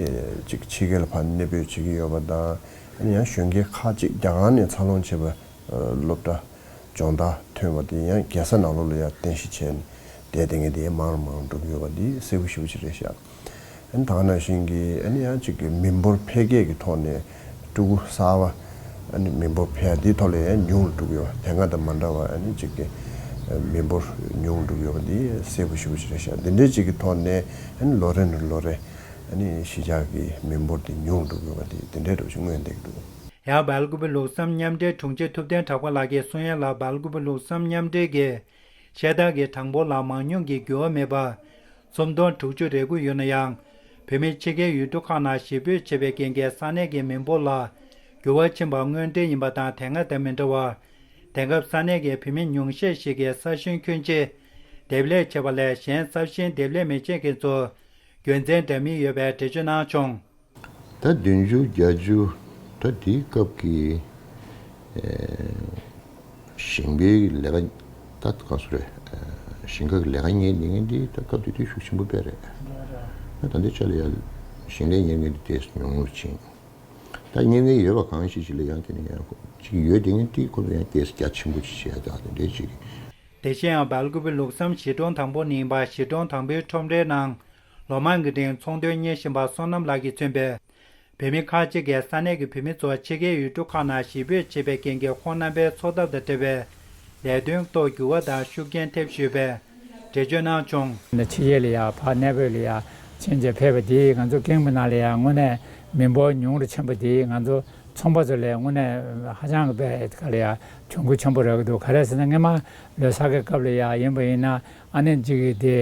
ཅིག་ཕྱི་རྒྱལ་ལ་ཕར་གནས་སྤོས་བྱེད་ཀྱི་ཡོད་པ་དང་། ཨ་ནི་ཡང་གཞོན་སྐྱེས་ཁག་ཅིག་རྒྱ་གར་ནས་འཚར་ལོངས་བྱས་པ། སློབ་གྲྭ་སྦྱོང་བརྡར་ཐོན་པ་དེ་ཡང་རྒྱལ་ས་ནང་ལོགས་ལ་ཡང་རྟེན་གཞི་བྱས་ནས་བསྡད་བསྡད་མཁན་དེ་ཡང་མང་རུ་མང་རུ་འགྲོ་གི་ཡོད་པ་འདི་གསལ་པོ་ཞེ་པོ་ཅིག་རེད་ཤག་ཨ་ནི་ད་ག་ནང་བཞིན་གྱི་ཨ་ནི་ཡང་ཅིག་གི་མི་འབོར་འཕེལ་རྒྱས་ཀྱི་ཐོག་ནས་ཕྲུ་གུ་གསར་པ་ཨ་ནི་མི་འབོར་འཕེལ་ཡ་འདིའི་ཐོག་ལ་ཡང་ཉུང་རུ་འགྲོ་གི་ཡོད་པ། དེ་སྔ་དང་མ་འདྲ་བ་ཨ་ནི་ཅིག་གི་མི་འབོར་ཉུང་རུ་འགྲོ་གི་ཡོད་པ་འདི་གསལ་པོ་ཞེ་པོ་ཅིག་རེད་ཤག་འདི་འདྲའི་ཅིག་གི་ཐོག་ནས་ཨ་ནི་ལོ་རེ་ནས་ལོ་རེ་ཨ་ནི་གཞིས་ཆགས་ཀྱི་མི་འབོར་དེ་ཉུང་རུ་འགྲོ་གི་ཡོད་པ་འདི་དེ་འདྲའི་འདྲ་བོ་ཅིག་མངོན་བསྡད་ཀྱི་འདུག་ཡང་སྦེལ་ཀོབ་ལུགས་བསམ་མཉམ་འབྲེལ་དྲུང་ཆེ་ཐུབ་བསྟན་གྲགས་པ་ལགས་ཀྱིས་གསུང་ཡ་ལ། སྦེལ་ཀོབ་ལུགས་བསམ་མཉམ་འབྲེལ་གྱིས་བཤད་སྟངས་ཀྱི་གྲངས་འབོར་ལ་མང་ཉུང་གི་འགྱུར་བ་མེད་པར་སུམ་སྟོང་དྲུག་ཅུ་རེ་དགུ་ཡོད་ན་ཡང་། བོད་མི་ཕྱི་རྒྱལ་ཡུལ་གྲུ་ཁག་ནང་གཞིས་སྤོས་བྱས་པའི་རྐྱེན་གྱིས་ས་གནས་ཀྱི་མི་འབོར་ལ་འགྱུར་བ་ཕྱིན་པ་དངོས་འབྲེལ་ཡིན་པ་དང་། དེ་སྔ་དང་མི་འདྲ་བར་དེང་སྐབས་ས་གནས་ཀྱི་བོད་མི་ཉུང་ཤས་ཤིག་གིས་ས་ཞིང་ཁྱོན་ཆེ་འདེབས་ལས་བྱེད་པ་ལས་གཞན་ས་ཞིང་འདེབས་ལས་མི་བྱེད་མཁན་ཚོར་རྒྱུ་མཚན་འདྲ་མིན་ཡོད་པའི་འགྲེལ་བརྗོད་གནང་བྱུང་། ད་བདུན་ཅུ་བརྒྱད་ཅུ་ད་དེའི་སྐབས་ཀྱི་ཨེ་ཞིང་པའི་ལས་ཀ་ད་ག་སུ་རེད། ཨེ་ཞིང་ཁ་གི་ལས་ཀ་གཉེར་ཉན་མཁན་དེ་ད་སྐབས་དེ་དུས་ཤུགས་ཆེན་པོ་དཔེ་རེད། ད་ད་ལྟའི་ཆ་ལ་ཡ་ཞིང་ལས་གཉེར་མཁན་དེ་ཏོག་ཙམ་ཉུང་རུ་ཕྱིན། ད་གཉེར་མཁན་ཡོད་པ་གང་ཞིག་ཅིག་ལ་ཡང་དེ་ནས་ཡང་ཅིག་ཡོད་དེ་ངས་དེ་ཁོ་ཚོ་ཡང་སྐད་རྒྱ་ཆེན་པོ་ཅིག་བྱས་ད་དེ་འདྲའི་ཅིག་དེ་བཞིན་ཡང་སྦེལ་ཀོབ་ལུགས་བསམ་གཞིས་གྲོང་དང་པོ་ནས་ཡིན་པ། གཞིས་གྲོང་དང་པོའི་ཁྲོམ་རའི་ནང་ལོ་མང་གི་རིང་ཚོང་དོན་གཉེར་བཞིན་པ་བསོད་ནམས་ལགས་ཀྱིས་མཚོན་པའི་བོད་མི་ཁག་ཅིག་གིས་ས་གནས་ཀྱི་བོད་མི་ཚོ་ཕྱི་རྒྱལ་ཡུལ་གྲུ་ཁག་ནང་གཞིས་སྤོས་བྱེད་པའི་རྐྱེན་གྱིས་ཁོང་རྣམ་པའི་འཚོ་ཐབས་དང་འབྲེལ་བའི་ལས་དོན་ཐོག་འགྱུར་བ་དང་ཤུགས་རྐྱེན་ཐེབས་ཡོད་པའི་འགྲེལ་བརྗོད་གནང་བྱུང་། ཕྱི་རྒྱལ་ལ་ཡ་ཕར་གནས་སྤོས་ལ་ཡ་ཕྱིན་བྱས་ཕེབས་པ་དེས་ང་ཚོ་ཀེམ་པ་ནང་ལ་ཡ་དངོས་གནས་མི་འབོར་ཉུང་རུ་ཕྱིན་པ་དེས་ང་ཚོ་ཚོང་པ་ཚོ་ལ་དངོས་གནས་ཧ་ཅང་གི་དཔེ་ག་ལ་ཡ་གྱོང་གུད་ཆེན་པོ་རག་གི་འདུག་ག་རེ་ཟེར་ན་སྔོན་མ་ལོ་གསར་གྱི་སྐབས་ལ་ཡ་ཡིན་པ་ཡིན་ན་ཨ་ནི་གཅིག་གིས་དེ་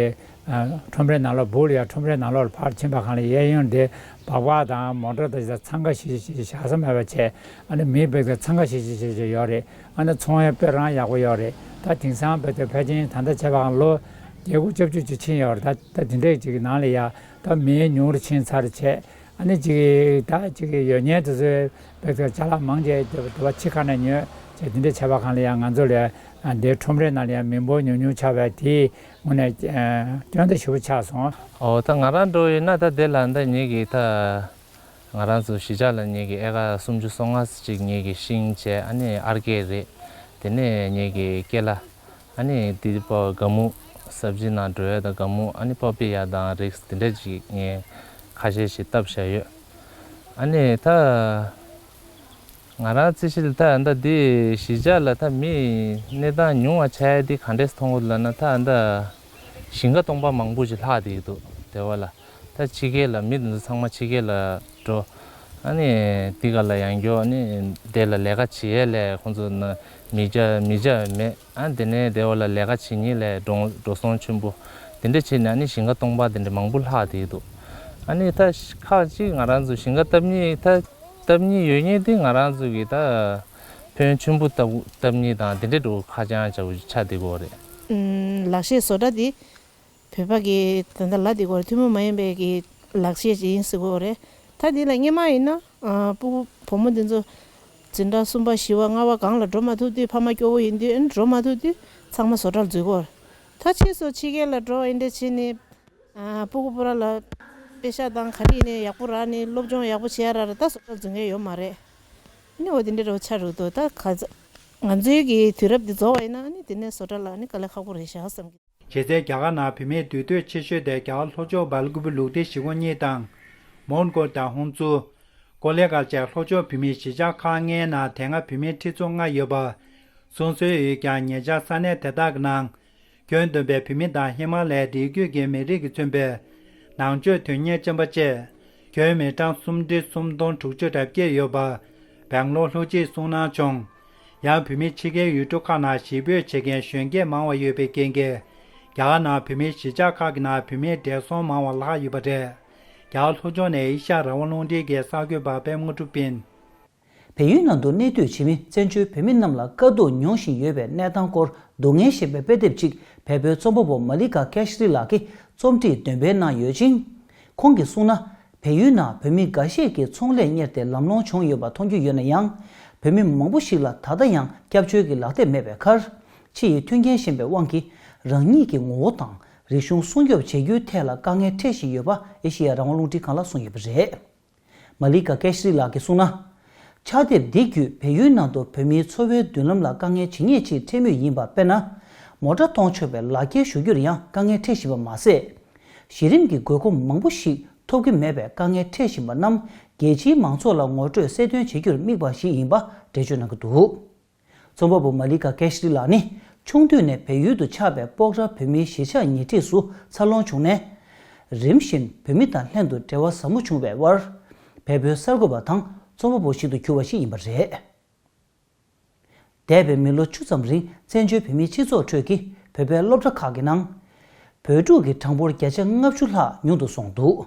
ཁྲོམ་རའི་ནང་ལོགས་སྦུག་ལ་ཡ་ཁྲོམ་རའི་ནང་ལོགས་ལ་ཕར་ཕྱིན་པ་གང་ལ་གཡས་གཡོན་དེ་སྦག་སྦག་དང་མོ་ཊ་དང་ཅིག་དང་འཚང་ཁ་ཤིག་ཤིག་ཤིག་བཞག་ས་མེད་པ་བྱས། ཨ་ནི་མི་སྦག་དང་འཚང་ཁ་ཤིག་ཤིག་ཤིག་ཤིག་ཡོད་རེད། ཨ་ནི་ཚོང་ཡང་དཔེ་རང་ཡག་པོ་ཡོད་རེད། ད་དེང་སང་དཔེ་དེ་ཕལ་ཆེར་ད་ལྟ་བྱས་པའང་ལོ་བརྒྱད་དགུ་བཅུ་བཅུ་ཅིག་ཕྱིན་ཡོད་རེད། ད་ད་དེ་འདྲས་ཅིག་གི་ནང་ལ་ཡ་ད་མི་ཉུང་རུ་ཕྱིན་ཚར་བྱས། ཨ་ནི་ཅིག་ད་ཅིག་ཡོད་མཁན་དེ་ཚོའི་བེད་སྤྱོད་ཅ་ལག་མང་ཆེ་དེ་བ་ཕྱི་ཁ་ནས་ཉོས་བྱས་དེ་འདྲ་བྱས་པ་གང་ལ་ཡང་ང་ཚོ་ལ་འདིའི་ཁྲོམ་རའི་ནང་ལ་ཡང་མི་འབོར་ཉུང་ཉུང་ཆགས་པའི་དེའི་ངོས་ནས་སྐྱོན་དེ་ཞེ་པོ་ཆགས་སོང་། ཨོ་ད་ང་རང་འགྲོ་ཡིན་ན་ད་དེ་ལ་ད་ཉིད་ཀྱི་ད། ང་རང་ཚོ་གཞིས་ཆགས་ལ་ཉིད་ཀྱི་ཨེ་ཀར་སུམ་ཅུ་སོ་ལྔ་ཅིག་ཉིད་ཀྱི་ཤིང་བྱས་ཨ་ནི་ཨར་ཀེ་རེད། དེ་ནས་ཉིད་ཀྱི་ཀེ་ལ་ཨ་ནི་དེ་པ་ག་མུ་སབ་ཇི་ནང་འགྲོ་ཡ་དང་ག་མུ་ཨ་ནི་པ་པི་ཡ་དང་རིགས་དེ་འདྲ་ཅིག་ངས་ཁ་ཤས་ཤིག་བཏབ་བཞག་ཡོད། ཨ་ནི་ད་ང་རང་རྩིས་གཞི་ལ་ད་ད་འདི་གཞིས་ཆགས་ལ་ད་མི་གནས་སྟངས་ཉུང་བ་ཆགས་ཡ་འདི་ག་འདྲས་མཐོང་གི་ལབ་ན་ད་ད་ཞིང་ཁ་སྟོང་པ་མང་པོ་ཞིག་ལྷག་བསྡད་ཀྱི་འདུག་དེ་བ་ལ། ད་ཕྱི་རྒྱལ་ལ་མི་འདི་ཚོ་ཚང་མ་ཕྱི་རྒྱལ་ལ་འགྲོ། ཨ་ནི་འདི་ག་ལ་ཡང་འགྱོ། ཨ་ནི་དེ་ལ་ལས་ཀ་བྱེད་ཡས་ལས་ཁོང་ཚོ་ན་མི་བྱ་མི་བྱ་མེད། ཨ་དེ་ནས་དེ་བ་ལ་ལས་ཀ་བྱེད་མཁན་ལས་འགྲོ་འགྲོ་སོང་ཆེན་པོ་དེ་འདྲ་བྱས་ནས་ཨ་ནི་ཞིང་ཁ་སྟོང་པ་དེ་འདྲ་མང་པོ་ལྷག་བསྡད་འདུག་ཨ་ནི་ད་ཁག་ཅིག་ང་རང་ཚོ་ཞིང་ཁ་བཏབ་མཁན་ད་བཏབ་མཁན་ཡོད་མཁན་དེ་ང་རང་ཚོ་གི་ད་ཕན་ཡོན་ཆེན་པོ་བཏབ་བཏབ་མཁན་དང་དེ་འདྲ་འགྲོ་ཁ་བྱང་བྱ་བོ་ཆགས་བསྡད་ཀྱི་ཡོད་རེད། ཨུམ། ལག་ཤེས་བཟོ་གྲྭ་དེ། བོད་པ་གི་ད་ལྟ་ལ་འདི་སྐོར་ཐུན་མོང་མ་ཡིན་པའི་གི་ལག་ཤེས་ཅིག་ཡིན་ཟེར་གོ་རེད། ད་འདི་ལ་སྔོན་མ་ཡིན་ན་ཨ་སྤུ་གུ་བུ་མོ་འདི་ཚོ་འཛིན་གྲྭ་གསུམ་པ་བཞི་པ་ལྔ་པ་སྒང་ལ་འགྲོ་མ་ཐུབ་དུས་ཕ་མ་སྐྱོ་བོ་ཡིན་དུས་ཨ་ནི་འགྲོ་མ་ཐུབ་དུས་ཚང་མ་བཟོ་གྲྭ་ལ་འཛུལ་གོ་རེད། ད་ཕྱིས་སུ་ཕྱི་རྒྱལ་ལ་འགྲོ་ཨེ་འདྲ་བྱས་ནས་ཨ་སྤུ་གུ་སྤུ་ར་ལ་པེ་ཤག་དང་ག་རེ་ཡིན་ནའི་ཡག་པོ་རག་ནས་སློབ་སྦྱོང་ཡག་པོ་བྱས་ཡ་རག་ར་ད་བཟོ་གྲྭ་ལ་འཛུལ་མཁན་ཡོད་མ་རེད། ཨ་ནི་འོ་དེ་འདྲ་འདྲ་བོ་ཆགས་འགྲོ་འདུག་ད་ག་ཚ་ང་ཚོའི་གི་དུས་རབས་འདི་རྫོགས་པ་ཡིན་ན་ཨ་ནི་དེ་ནས་བཟོ་གྲྭ་ལ་ཨ་ནི་དཀའ་ལས་ཁག་པོ་རེད་ཤག་བསམ་གི། གཞི་རྩའི་རྒྱ་གར་ནང་བོད་མིའི་འདུས་སྡོད་ཆེ་ཤོས་དེ་རྒྱ་གར་ལྷོ་ཕྱོགས་སྦེལ་ཀོབ་ལུགས་བདེ་གཞིས་ཁོངས་གཉིས་དང་། མོན་གྷོ་དང་ཧུན་སུར། ཀོ་ལེ་གྷལ་བཅས་ལྷོ་ཕྱོགས་བོད་མིའི་གཞིས་ཆགས་ཁག་ལྔའི་ནང་དེ་སྔ་བོད་མིའི་ཁྲི་ཚོ་ལྔ་ཡོད་པ། སོ་སོའི་ཡུལ་ཀྱང་ཉེ་ཆར་ས་གནས་དེ་དག་གི་ནང་། ཁྱོན་བསྡོམས་པའི་བོད་མི་དང་ཧི་མ་ལ་ཡའི་རི་རྒྱུད་ཀྱི་མི་རིགས་ཀྱིས་མཚོན་པའི་ནང་ཆོས་དོན་གཉེར་ཅན་པ་བཅས། ཁྱོན་མི་གྲངས་སུམ་ཁྲི་སུམ་སྟོང་དྲུག་ཅུ་རེ་བརྒྱད་ཡོད་པ། སྦེང་ལོར་ལྷོ་སྤྱིར་གསུང་གནང་བྱུང་། ཡང་བོད་མི་ཕྱི་རྒྱལ་ཡུལ་གྲུ་ཁག་ནང་གཞིས་སྤོས་བྱེད་མཁན་གཞོན་སྐྱེས་མང་བ་ཡོད་པའི་རྐྱེན་གྱིས། རྒྱ་གར་ནང་བོད་མིའི་གཞིས་ཆགས་ཁག་གི་ནང་བོད་མིའི་བགྲེས་སོང་མང་བ་ལྷག་ཡོད་པ་རེད། རྒྱ་གར་ལྷོ་ཕྱོགས་ནས་ཨེ་ཤ་ཡ་རང་དབང་རླུང་འཕྲིན་གྱི་གསར་འགོད་པ་པད་མ་དངོས་གྲུབ་ཡིན། བལ་ཡུལ་ནང་དུ་གནས་སྡོད་བྱེད་མི་བཙན་བྱོལ་བོད་མི་རྣམས་ལ་དཀའ་སྡུག་མྱོང་བཞིན་ཡོད་པའི་གནས་སྟངས་སྐོར་སྡུག་བསྔལ་ཞེས་པའི་དཔེ་དེབ་ཅིག་བལ་པོའི་རྩོམ་པ་པོ་མ་ལི་ཀ་ཀེ་ཤི་རི་ལགས་ཀྱིས་རྩོམ་སྒྲིག་འདོན་སྤེལ་གནང་ཡོད་ཅིང་། ཁོང་གིས་གསུངས་ན། བལ་ཡུལ་ནང་བོད་མི་འགའ་ཤས་ཀྱིས་ཚོང་ལས་གཉེར་ཏེ་ལམ་ལྷོང་བྱུང་ཡོད་པ་མཐོང་རྒྱུ་ཡོད་ན་ཡང་། བོད་མི་མང་པོ་ཞིག་ལ་ད་ལྟ་ཡང་སྐྱབས་བཅོལ་གྱི་ལག་དེབ་མེད་པའི་ཁར། ཕྱི་ཡི་མཐུན་རྐྱེན་ཞན་པའི་དབང་གིས་རང་ཉིད་ཀྱི་ངོ་བོ་དང་རིག་གཞུང་སྲུང་སྐྱོབ་བྱེད་རྒྱུའི་ཐད་ལ་དཀའ་ངལ་འཕྲད་བཞིན་ཡོད་པ་ཨེ་ཤེ་ཡ་རང་དབང་རླུང་འཕྲིན་ཁང་ལ་གསུངས་ཡོད་པ་རེད། མ་ལི་ཀ་ཀེ་ཤི་རི་ལགས་ཀྱིས་གསུངས་ན། ཕྱག་དེབ་འདི་བརྒྱུད་བལ་ཡུལ་ནང་དུ་བོད་མིའི་འཚོ་བའི་མདུན་ལམ་ལ་དཀའ་ངལ་ཇི་སྙེད་ཅིག་འཕྲད་མུས་ཡིན་པ་དཔེར་ན། མོ་ཊ་གཏོང་ཆོག་པའི་ལག་འཁྱེར་ཞུ་རྒྱུར་ཡང་དཀའ་ངལ་འཕྲད་བཞིན་པ་མ་ཟད། གཞི་རིམ་གྱི་དགོས་མཁོ་མང་པོ་ཞིག་ཐོབ་ཀྱི་མེད་པའི་དཀའ་ངལ་འཕྲད་བཞིན་པ་རྣམས་རྒྱལ་སྤྱིའི་མང་ཚོགས་ལ་ངོ་སྤྲོད་གསལ་སྟོན་བྱེད་རྒྱུར་དམིགས་པ་ཞིག་ཡིན་པ་འགྲེལ་བརྗོད་གནང་གི་འདུག་རྩོམ་པ་པོ་མ་ལི་ཀ་ཀེ་ཤི་རི་ལགས་ནི་ཆུང་དུས་ནས་བལ་ཡུལ་དུ་ཆགས་པའི་སྤོག་ར་བོད་མིའི་གཞིས་ཆགས་ཉེ་འཁྲིས་སུ་འཚར་ལོངས་བྱུང་ནས། རིམ་བཞིན་བོད་མི་དང་ལྷན་དུ་འབྲེལ་བ་ཟབ་མོ་བྱུང་བའི་དབར། བལ་པོའི་གསར་འགོད་པ་དང་རྩོམ་པ་པོ་ཞིག་ཏུ་གྱུར་བ་ཞིག་ཡིན་པ་རེད། འདས་པའི་མི་ལོ་བཅུ་ཙམ་རིང་བཙན་བྱོལ་བོད་མིའི་སྤྱི་ཚོགས་ཁྲོད་ཀྱི་བོད་པའི་སློབ་གྲྭ་ཁག་གི་ནང་། བོད་ཕྲུག་གི་གྲངས་འབོར་བརྒྱ་ཆ་ལྔ་བཅུ་ལྷག་ཉུང་དུ་སོང་འདུག་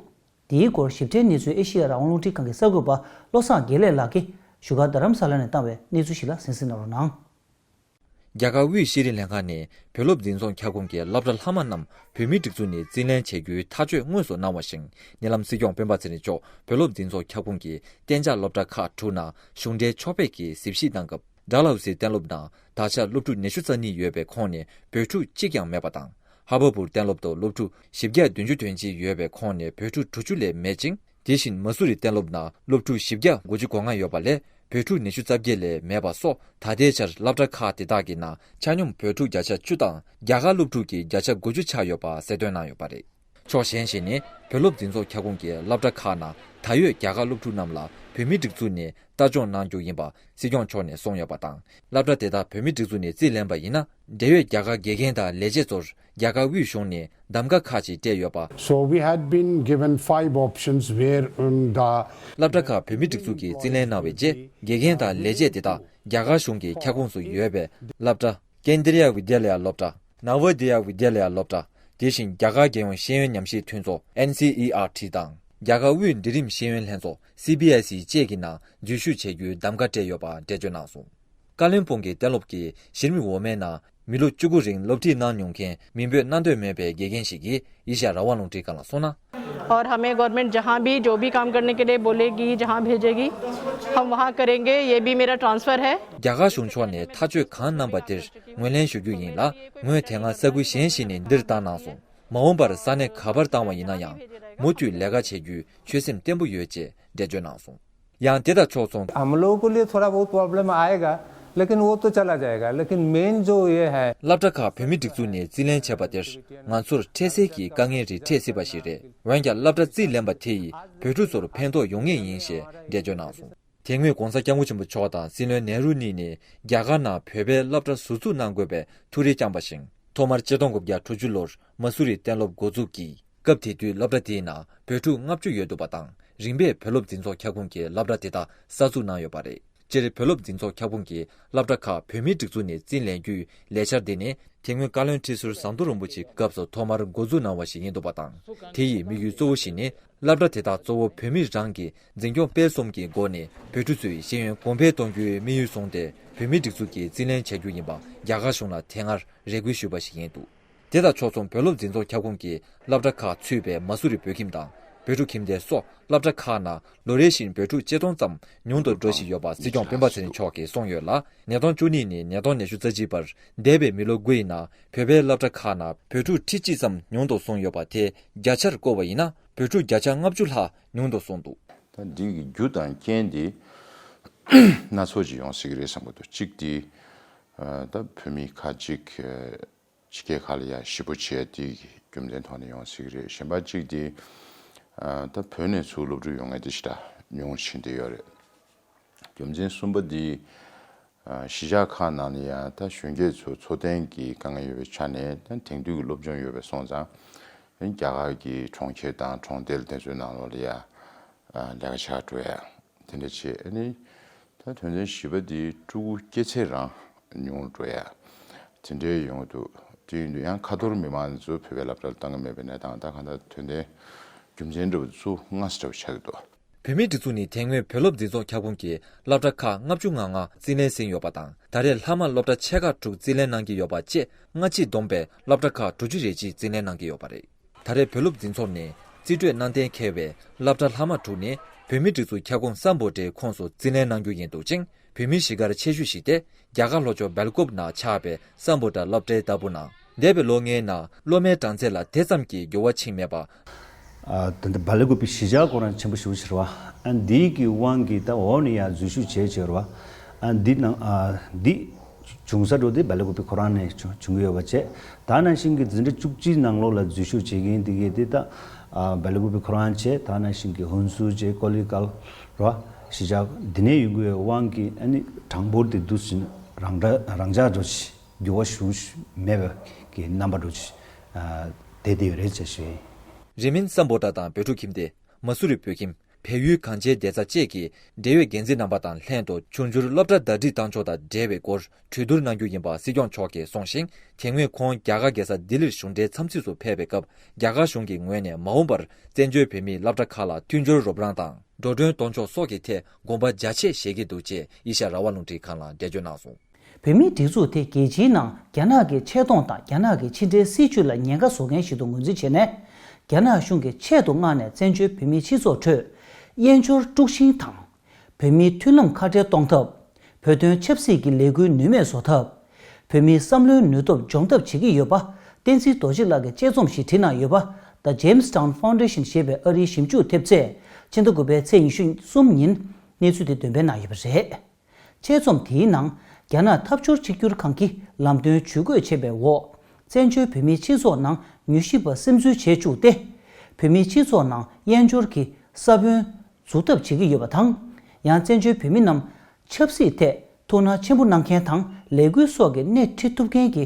འདིའི་སྐོར་ཞིབ་ཕྲའི་གནས་ཚུལ་ཨེ་ཤེ་ཡ་རང་དབང་རླུང་འཕྲིན་ཁང་གི་གསར་འགོད་པ་བློ་བཟང་དགེ་ལེགས་ལགས་ཀྱིས་བཞུགས་སྒར་རྡ་རམ་ས་ལ་ནས་བཏང་བའི་གནས་ཚུལ་ཞིག་ལ་གསན་གཟིགས་གནང་རོགས་གནང་། རྒྱ་གར་དབུས་ཤེས་རིག་ལྷན་ཁང་ནས་བོད་སློབ་འཛིན་ཚོགས་ཁྱབ་ཁོངས་ཀྱི་སློབ་གྲྭ་ལྷག་མ་རྣམས་བོད་མིའི་སྒྲིག་འཛུགས་ནས་རྩིས་ལེན་བྱེད་རྒྱུའི་ཐག་གཅོད་དངོས་སུ་གནང་བ་བཞིན། ཉེ་ལམ་སྲིད་སྐྱོང་སྤེན་པ་ཚེ་རིང་མཆོག་བོད་སློབ་འཛིན་ཚོགས་ཁྱབ་ཁོངས་ཀྱི་གཏན་འཇགས་སློབ་གྲྭ་ཁག་དྲུག་ནང་གཞུང་འབྲེལ་ཕྱོགས་ཕེབས་ཀྱིས་གཟིགས་ཞིབ་གནང་སྐབས། ཌལ་ཧོ་སི་གཏན་སློབ་ནང་ད་ཆ་སློབ་ཕྲུག་ཉི་ཤུ་རྩ་གཉིས་ཡོད་པའི་ཁོངས་ནས་བོད་ཕྲུག་གཅིག་ཀྱང་མེད་པ་དང་། ཧ་བ་པུར་གཏན་སློབ་ཏུ་སློབ་ཕྲུག་བཞི་བརྒྱ་བདུན་ཅུ་དོན་གཅིག་ཡོད་པའི་ཁོངས་ནས་བོད་ཕྲུག་དྲུག་ཅུ་ལས་མེད་ཅིང་། དེ་བཞིན་མ་སུ་རི་གཏན་སློབ་ནང་སློབ་ཕྲུག་བཞི་བརྒྱ་དགུ་བཅུ་གོ་ལྔ་ཡོད་པ་ལས་བོད་ཕྲུག་ཉི་ཤུ་རྩ་བརྒྱད་ལས་མེད་པ་སོགས། ད་ལྟའི་ཆར་སློབ་གྲྭ་ཁག་དེ་དག་གི་ནང་ཆ་སྙོམས་བོད་ཕྲུག་བརྒྱ་ཆ་བཅུ་དང་རྒྱ་གར་སློབ་ཕྲུག་གི་བརྒྱ་ཆ་དགུ་བཅུ་ཆགས་ཡོད་པ་གསལ་སྟོན་གནང་ཡོད་པ་རེད། ཕྱོགས་གཞན་ཞིག་ནས་བོད་སློབ་འཛིན་ཚོགས་ཁྱབ་ཁོངས་ཀྱི་སློབ་གྲྭ་ཁག་ནང་ད་ཡོད་རྒྱ་གར་སློབ་ཕྲུག་རྣམས་ལ་བོད་མིའི་སྒྲིག་འཛུགས་ནས་ལྟ་སྐྱོང་གནང་རྒྱུ་ཡིན་པ་སྲིད་སྐྱོང་མཆོག་ནས་གསུངས་ཡོད་པ་དང་། སློབ་གྲྭ་དེ་དག་བོད་མིའི་སྒྲིག་འཛུགས་ནས་རྩིས་ལེན་པ་ཡིན་ན། འབྲེལ་ཡོད་རྒྱ་གར་དགེ་རྒན་དང་ལས་བྱེད་ཚོར་རྒྱ་གར་དབུས་གཞུང་ནས་གདམ་ག་ཁག་ཅིག་སྤྲད་ཡོད་པ། So we had been given five options where, um, the སློབ་གྲྭ་ཁག་བོད་མིའི་སྒྲིག་འཛུགས་ཀྱིས་རྩིས་ལེན་གནང་བའི་རྗེས། དགེ་རྒན་དང་ལས་བྱེད་དེ་དག་རྒྱ་གར་གཞུང་གི་ཁྱབ་ཁོངས་སུ་ཡོད་པའི་སློབ་གྲྭ་ཀེན་དྲི་ཡ་ཝི་དྱ་ལ་ཡ་སློབ་གྲྭ། ནཱ་ཝོ་དི་ཡ་ཝི་དྱ་ལ་ཡ་སློབ་གྲྭ། དེ་བཞིན་རྒྱ་གར་རྒྱལ་ཡོངས་ཤེས་ཡོན་ཉམས་ཞིབ་མཐུན་ཚོགས་ཨེན་སི་ཨི་ཨར་ཊི་དང་། རྒྱ་གར་དབུས་འབྲིང་རིམ་ཤེས་ཡོན་ལྷན་ཚོགས་སི་བི་ཨེ་སི་ཨི་བཅས་ཀྱི་ནང་འཛུལ་ཞུགས་བྱེད་རྒྱུའི་གདམ་ག་སྤྲད་ཡོད་པ་འགྲེལ་བརྗོད་གནང་སོང་། ཀ་ལོན་སྦུག་གི་གཏན་སློབ་ཀྱི་གཞི་རིམ་འོག་མའི་ནང་ མི་ལོ་བཅུ་དགུ་རིང་སློབ་ཁྲིད་གནང་མྱོང་མཁན་མིང་འབོད་གནང་འདོད་མེད་པའི་དགེ་རྒན་ཞིག་གིས་ཨེ་ཤ་ཡ་རང་དབང་རླུང་འཕྲིན་ཁང་ལ་གསུངས་ན། और हमें गवर्नमेंट जहाँ भी जो भी काम करने के लिए बोलेगी, जहाँ भेजेगी, हम वहाँ करेंगे। ये भी मेरा ट्रांसफर है। རྒྱ་གར་གཞུང་ཕྱོགས་ནས་ཐག་གཅོད་གང་གནང་པ་དེར་ངོས་ལེན་ཞུ་རྒྱུ་ཡིན་ལ། ངོས་དེ་སྔ་ས་ཁུལ་གཞན་ཞིག་ནས་འདིར་བཏང་གནང་སོང་། མ་འོངས་པར་ས་གནས་ག་པར་བཏང་བ་ཡིན་ན་ཡང་མུ་མཐུད་ལས་ཀ་བྱེད་རྒྱུའི་ཆོད་སེམས་བརྟན་པོ་ཡོད་ཅེས་འགྲེལ་བརྗོད་གནང་སོང་། ཡང་དེ་དང་ཕྱོགས་མཚུངས། हम लोगों के लिए थोड़ा बहुत प्रॉब्लम आएगा, लेकिन वो तो चला जाएगा, लेकिन मेन जो ये है, སློབ་གྲྭ་ཁག་བོད་མིའི་སྒྲིག་འཛུགས་ནས་རྩིས་ལེན་བྱས་པ་དེར་ང་ཚོར་འཕྲལ་སེལ་གྱི་དཀའ་ངལ་རིགས་འཕྲད་སྲིད་པ་ཞིག་རེད། འོན་ཀྱང་སློབ་གྲྭ་རྩིས་ལེན་པ་དེ་ཡིས་བོད་ཕྲུག་ཚོར་ཕན་ཐོགས་ཡོང་ངེས་ཡིན་ཞེས་འགྲེལ་བརྗོད་གནང་སོང་། དེ་སྔོན་༧གོང་ས་༧སྐྱབས་མགོན་ཆེན་པོ་མཆོག་དང་སྲིད་བློན་ནེ་རུ་གཉིས་ནས་རྒྱ་གར་ནང་བོད་པའི་སློབ་གྲྭ་ཟུར་འཛུགས་གནང་དགོས་པའི་ཐུགས་རེ་བསྐྱངས་པ་བཞིན། ཐོག་མར་ཆིག་སྟོང་དགུ་བརྒྱ་དྲུག་ཅུ་ལོར་མ་སུ་རི་གཏན་སློབ་འགོ་འཛུགས་ཀྱིས། སྐབས་དེ་དུས་སློབ་གྲྭ་དེའི་ནང་བོད་ཕྲུག་ལྔ་བཅུ་ཡོད་འདུག་པ་དང་། རིམ་པས་བོད་སློབ་འཛིན་ཚོགས་ཁྱབ་ཁོངས་ཀྱི་སློབ་གྲྭ་དེ་དག་གསར་འཛུགས་གནང་ཡོད་པ་རེད། སྤྱིར་བོད་སློབ་འཛིན་ཚོགས་ཁྱབ་ཁོངས་ཀྱི་སློབ་གྲྭ་ཁག་བོད་མིའི་སྒྲིག་འཛུགས་ནས་རྩིས་ལེན་རྒྱུའི་ལས་འཆར་འདི་ནི། དེ་སྔོན་བཀའ་བློན་ཁྲི་ཟུར་ཟམ་གདོང་རིན་པོ་ཆེའི་སྐབས་སུ་ཐོག་མར་འགོ་འཛུགས་གནང་བ་ཞིག་ཡིན་འདུག་པ་དང་། དེ་ཡི་དམིགས་ཡུལ་གཙོ་བོ་ཞིག་ནི། སློབ་གྲྭ་དེ་དག་གཙོ་བོ་བོད་མི་རང་གི་འཛིན་སྐྱོང་སྤེལ་གསུམ་གྱི་སྒོ་ནས་བོད་ཕྲུག་ཚོའི་ཤེས་ཡོན་གོང་འཕེལ་གཏོང་རྒྱུའི་དམིགས་ཡུལ་བཟུང་སྟེ། བོད་མིའི་སྒྲིག་འཛུགས་ཀྱིས་རྩིས་ལེན་བྱ་རྒྱུ་ཡིན་པ་རྒྱ་གར་གཞུང་ལ་དེ་སྔར་རེ་སྐུལ་ཞུས་པ་ཞིག་ཡིན་འདུག་དེ་དང་ཕྱོགས་མཚུངས། བོད་སློབ་འཛིན་ཚོགས་ཁྱབ་ཁོངས་ཀྱི་སློབ་གྲྭ་ཁག་ཚུད་པའི་མ་སུ་རི་བོད་ཁྱིམ་དང་། བོད་ཕྲུག་ཁྱིམ་སྡེ་སོགས་སློབ་གྲྭ་ཁག་ནང་ལོ་རེ་བཞིན་བོད་ཕྲུག་ཆིག་སྟོང་ཙམ་ཉུང་དུ་འགྲོ་བཞིན་ཡོད་པ་སྲིད་སྐྱོང་སྤེན་པ་ཚེ་རིང་མཆོག་གིས་གསུངས་ཡོད་ལ། ཉིས་སྟོང་བཅུ་གཉིས་ནས་ཉིས་སྟོང་ཉི་ཤུ་རྩ་གཅིག་བར་འདས་པའི་མི་ལོ་དགུ་ཡི་ནང་བོད་པའི་སློབ་གྲྭ་ཁག་ནང་བོད་ཕྲུག་ཁྲི་གཅིག་ཙམ་ཉུང་དུ་སོང་ཡོད་པ་དེ་བརྒྱ་ཆར་བཀོད་པ་ཡིན་ན། བོད་ཕྲུག་བརྒྱ་ཆ་ལྔ་བཅུ་ལྷག་ཉུང་དུ་སོང་འདུག་ད་འདི་གི་རྒྱུ་དང་རྐྱེན་དེ་སྣ་ཚོགས་ཅིག་ཡོང་སྲིད་ཀྱི་རེད་བསམ་གྱི་འདུག་གཅིག་དེ་ད་བོད་མི་ཁག་ཅིག་ཕྱི་རྒྱལ་ཁག་ལ་ཡ་གཞིས་སྤོ་བྱས་དེ་གི་རྒྱུ་མཚན་ཐོག་ནས་ཡོང་སྲིད་ཀྱི་རེད། གཞན་པ་གཅིག་དེ་ད་བོད་ནས་ཚུར་སློབ་ཕྲུག་ཡོང་མཁན་དེ་ཞེ་དྲག་ཉུང་རུ་ཕྱིན་བསྡད་ཡོད་རེད། རྒྱུ་མཚན་གསུམ་པ་དེ་གཞིས་ཆགས་ཁག་ནང་ལ་ཡ་ད་གཞོན་སྐྱེས་ཚོ་འཚོ་རྟེན་གྱི་དཀའ་ངལ་ཡོད་པའི་ཆ་ནས། ད་དེང་དུས་ཀྱི་སློབ་སྦྱོང་ཡོད་པ་སོང་ཙང་རྒྱ་གར་གྱི་གྲོང་ཁྱེར་དང་གྲོང་རྡལ་དེ་ཚོའི་ནང་ལོགས་ལ་ཡ་ལས་ཀ་བྱ་འགྲོ་ཡ། དེ་འདྲ་བྱས་ནས་ད་དོན་ཚན་བཞི་པ་འདི་ཕྲུ་གུ་སྐྱེས་ཚད་རང་ཉུང་རུ་འགྲོ་ཡ་དེ་འདྲའི་ཡོང་གི་འདུག་དེ་ཡིན་དུས་ཡང་ཁ་ཐོར་མི་མང་ཚོ་བོད་པའི་སློབ་གྲྭར་བཏང་གི་མེད་པའི་གནས་སྟངས། ད་གང་ལྟར་དོན་ཚན་རྒྱུ་མཚན་འདྲ་བོ་ཚུར་སྔ་ས་འདྲ་བོ་ཆགས་ཀྱི་འདུག་བོད་མིའི་སྒྲིག་འཛུགས་ནི་དེ་སྔོན་བོད་སློབ་འཛིན་ཚོགས་ཁྱབ་ཁོངས་ཀྱི་སློབ་གྲྭ་ཁག་ལྔ་བཅུ་ང་ལྔ་རྩིས་ལེན་ཟིན་ཡོད་པ་དང་། ད་རེས་ལྷག་མ་སློབ་གྲྭ་ཆེ་ཁག་དྲུག་རྩིས་ལེན་གནང་གི་ཡོད་པ་བཅས། སྔ་ཕྱི་བསྡོམས་པས་སློབ་གྲྭ་ཁག་དྲུག་ཅུ་རེ་གཅིག་རྩིས་ལེན་གནང་གི་ཡོད་པ་རེད། ད་རེས་བོད་སློབ་འཛིན་ཚོགས་ནས་རྩིས་སྤྲོད་གནང་གཏན་འཁེལ་བའི་སློབ་གྲྭ་ལྷག་མ་དྲུག་ནི་བོད་མིའི་སྒྲིག་འཛུགས་ཁྱབ་ཁོངས་སམ་བྷོ་ཊའི་ཁོངས་སུ་རྩིས་ལེན་གནང་རྒྱུ་ཡིན་འདུག་ཅིང་། བོད་མིའི་གཞིས་སྒར་ཆེ་ཤོས་ཤིག་སྟེ། རྒྱ་གར་ལྷོ་ཕྱོགས་སྦེལ་ཀོབ་ནང་ཆགས་པའི་སམ་བྷོ་ཊ་སློབ་གྲྭའི་ལྟ་བུ་ནང་། འདས་པའི་ལོ་ལྔའི་ནང་སློབ་མའི་གྲངས་ཚད་ལ་དེ་ཙམ་གྱི་འགྱུར་བ་ཕྱིན་མེད་པ། ཨ། ད་ལྟ་སྦེལ་ཀོབ་པའི་གཞིས་ཆགས་ཁོ་རང་ཆེན་པོ་ཞེ་པོ་ཅིག་རེད་བ། ཨ། འདིའི་གི་དབང་གིས་ད་འོག་ནས་ཡར་འཛུལ་ཞུགས་བྱས་བྱས་རེད་བ། ཨ། འདི་ནང་། ཨ། འདི་བྱུང་ས་འགྲོ་དེ་སྦེལ་ཀོབ་པའི་ཁོ་རང་ནས་བྱུང་བྱུང་གི་ཡོད་པ་བྱས། ད་ནང་བཞིན་གྱི་འཛིན་གྲྭ་བཅུ་གཅིག་ནང་ལོགས་ལ་འཛུལ་ཞུགས་བྱེད་མཁན་དེ་གས་དེ་ད། ཨ། སྦེལ་ཀོབ་པའི་ཁོ་རང་བྱས། ད་ནང་བཞིན་གྱི་ཧུན་སུར་བྱས། ཀོ་ལི་གལ་རེད་བ། གཞིས་ཆགས་འདི་ནས་ཡོང་གི་ཡོད་དབང་གིས། ཨ་ནི་གྲངས་འབོར་དེ་འདུག་ཟིན་རང་འདྲ་རང་འཇགས་འགྲོ་ཆེ། འགྱུར་བ་ཞུ་མེད་པའི་གི་རྣམ་པ་འགྲོ་ཆེ། ཨ། དེ་དེ་རེད་ཅེས་ཞུ་ཡིན། རི་མིན་སམ་བྷོ་ཊ་དང་བོད་ཕྲུག་ཁྱིམ་སྡེ། མ་སུ་རི་བོད་ཁྱིམ། བལ་ཡུལ་གངས་ཅན་བདེ་རྩ་བཅས་ཀྱི་འབྲེལ་ཡོད་འགན་འཛིན་རྣམ་པ་དང་ལྷན་དུ། འབྱུང་འགྱུར་སློབ་གྲྭ་ཟླ་སྒྲིལ་གཏང་ཕྱོགས་དང་འབྲེལ་བའི་སྐོར་གྲོས་བསྡུར་གནང་རྒྱུ་ཡིན་པ་སྲིད་སྐྱོང་མཆོག་གིས་གསུངས་ཤིང་། དེ་སྔོན་ཁོང་རྒྱ་གར་རྒྱལ་ས་ལྡི་ལིར་གཞུང་འབྲེལ་འཚམས་གཟིགས་སུ་ཕེབས་པའི་སྐབས། རྒྱ་གར་གཞུང་གི་ངོས་ནས་མ་འོངས་པར་བཙན་བྱོལ་བོད་མིའི་སློབ་གྲྭ་ཁག་ལ་མཐུན་སྦྱོར་རོགས་རམ་དང་། འགྲོ་གྲོན་གཏོང་ཕྱོགས་སོགས་ཀྱི་ཐད་དགོངས་པ་རྒྱ་ཆེ་བཞེས་ཀྱི་འདུག་ཅེས་ཨེ་ཤ་ཡ་རང་དབང་རླུང་འཕྲིན་ཁང་ལ་འགྲེལ་བརྗོད་གནང་སོང་། བོད་མིའི་སྒྲིག་འཛུགས་དེ་རྒྱལ་སྤྱིའི་ནང་རྒྱ་ནག་གི་ཆེ་མཐོང་དང་རྒྱ་ནག་གི་ཕྱི་འབྲེལ་སྲིད་བྱུས་ལ་ཉེན་ཁ་བཟོ་མཁན་ཞིག་ཏུ་ངོས་འཛིན་བྱས་ནས། རྒྱ་ནག་གཞུང་གིས་ཆེད་དུ་མངགས་ནས་བཙན་བྱོལ་བོད་མིའི་སྤྱི་ཚོགས་ཁྲོད་དབྱེན་སྦྱོར་དཀྲུག་ཤིང་དང་། བོད་མིའི་མཐུན་ལམ་ཁ་བྲལ་གཏོང་ཐབས། བོད་དོན་ཆབ་སྲིད་ཀྱི་ལས་འགུལ་ནུས་མེད་བཟོ་ཐབས། བོད་མིའི་བསམ་བློའི་ནུས་སྟོབས་སྦྱོང་ཐབས་བྱེད་ཀྱི་ཡོད་པ། བསྟན་འཛིན་རྡོ་རྗེ་ལགས་ཀྱིས་དཔྱད་རྩོམ་ཞིག་བྲིས་གནང་ཡོད་པ། The Jamestown Foundation ཞེས་པའི་ཨ་རིའི་ཞིབ་འཇུག་ཐེབས་རྩས་ཕྱི་ཟླ་དགུ་པའི་ཚེས་ཉི་ཤུ་གསུམ་ཉིན་གནས་ཚུལ་དེ་འདོན་སྤེལ་གནང་ཡོད་པ་རེད། དཔྱད་རྩོམ་དེའི་ནང་། རྒྱ་ནག་འཐབ་ཕྱོགས་གཅིག་གྱུར་ཁང་གིས་ལམ་སྟོན་ཇུས་འགོད་བྱས་པའི་འོག་བཙན་བྱོལ་བོད་མིའི་སྤྱི་ཚོགས་ནང་མྱུལ་ཞིབ་པ་སིམ་འཛུལ་བྱེད་བཅུག་སྟེ། བོད་མིའི་སྤྱི་ཚོགས་ནང་དབྱེན་སྦྱོར་གྱི་ས་བོན་འཛུགས་ཐབས་བྱེད་ཀྱི་ཡོད་པ་དང་། ཡང་བཙན་བྱོལ་བོད་མི་རྣམས་ཆབ་སྲིད་ཐད་ཐུགས་སྣང་ཆེན་པོ་གནང་མཁན་དང་། ལས་འགུལ་སོགས་ཀྱི་སྣེ་ཁྲིད་ཐུབ་མཁན་གྱི་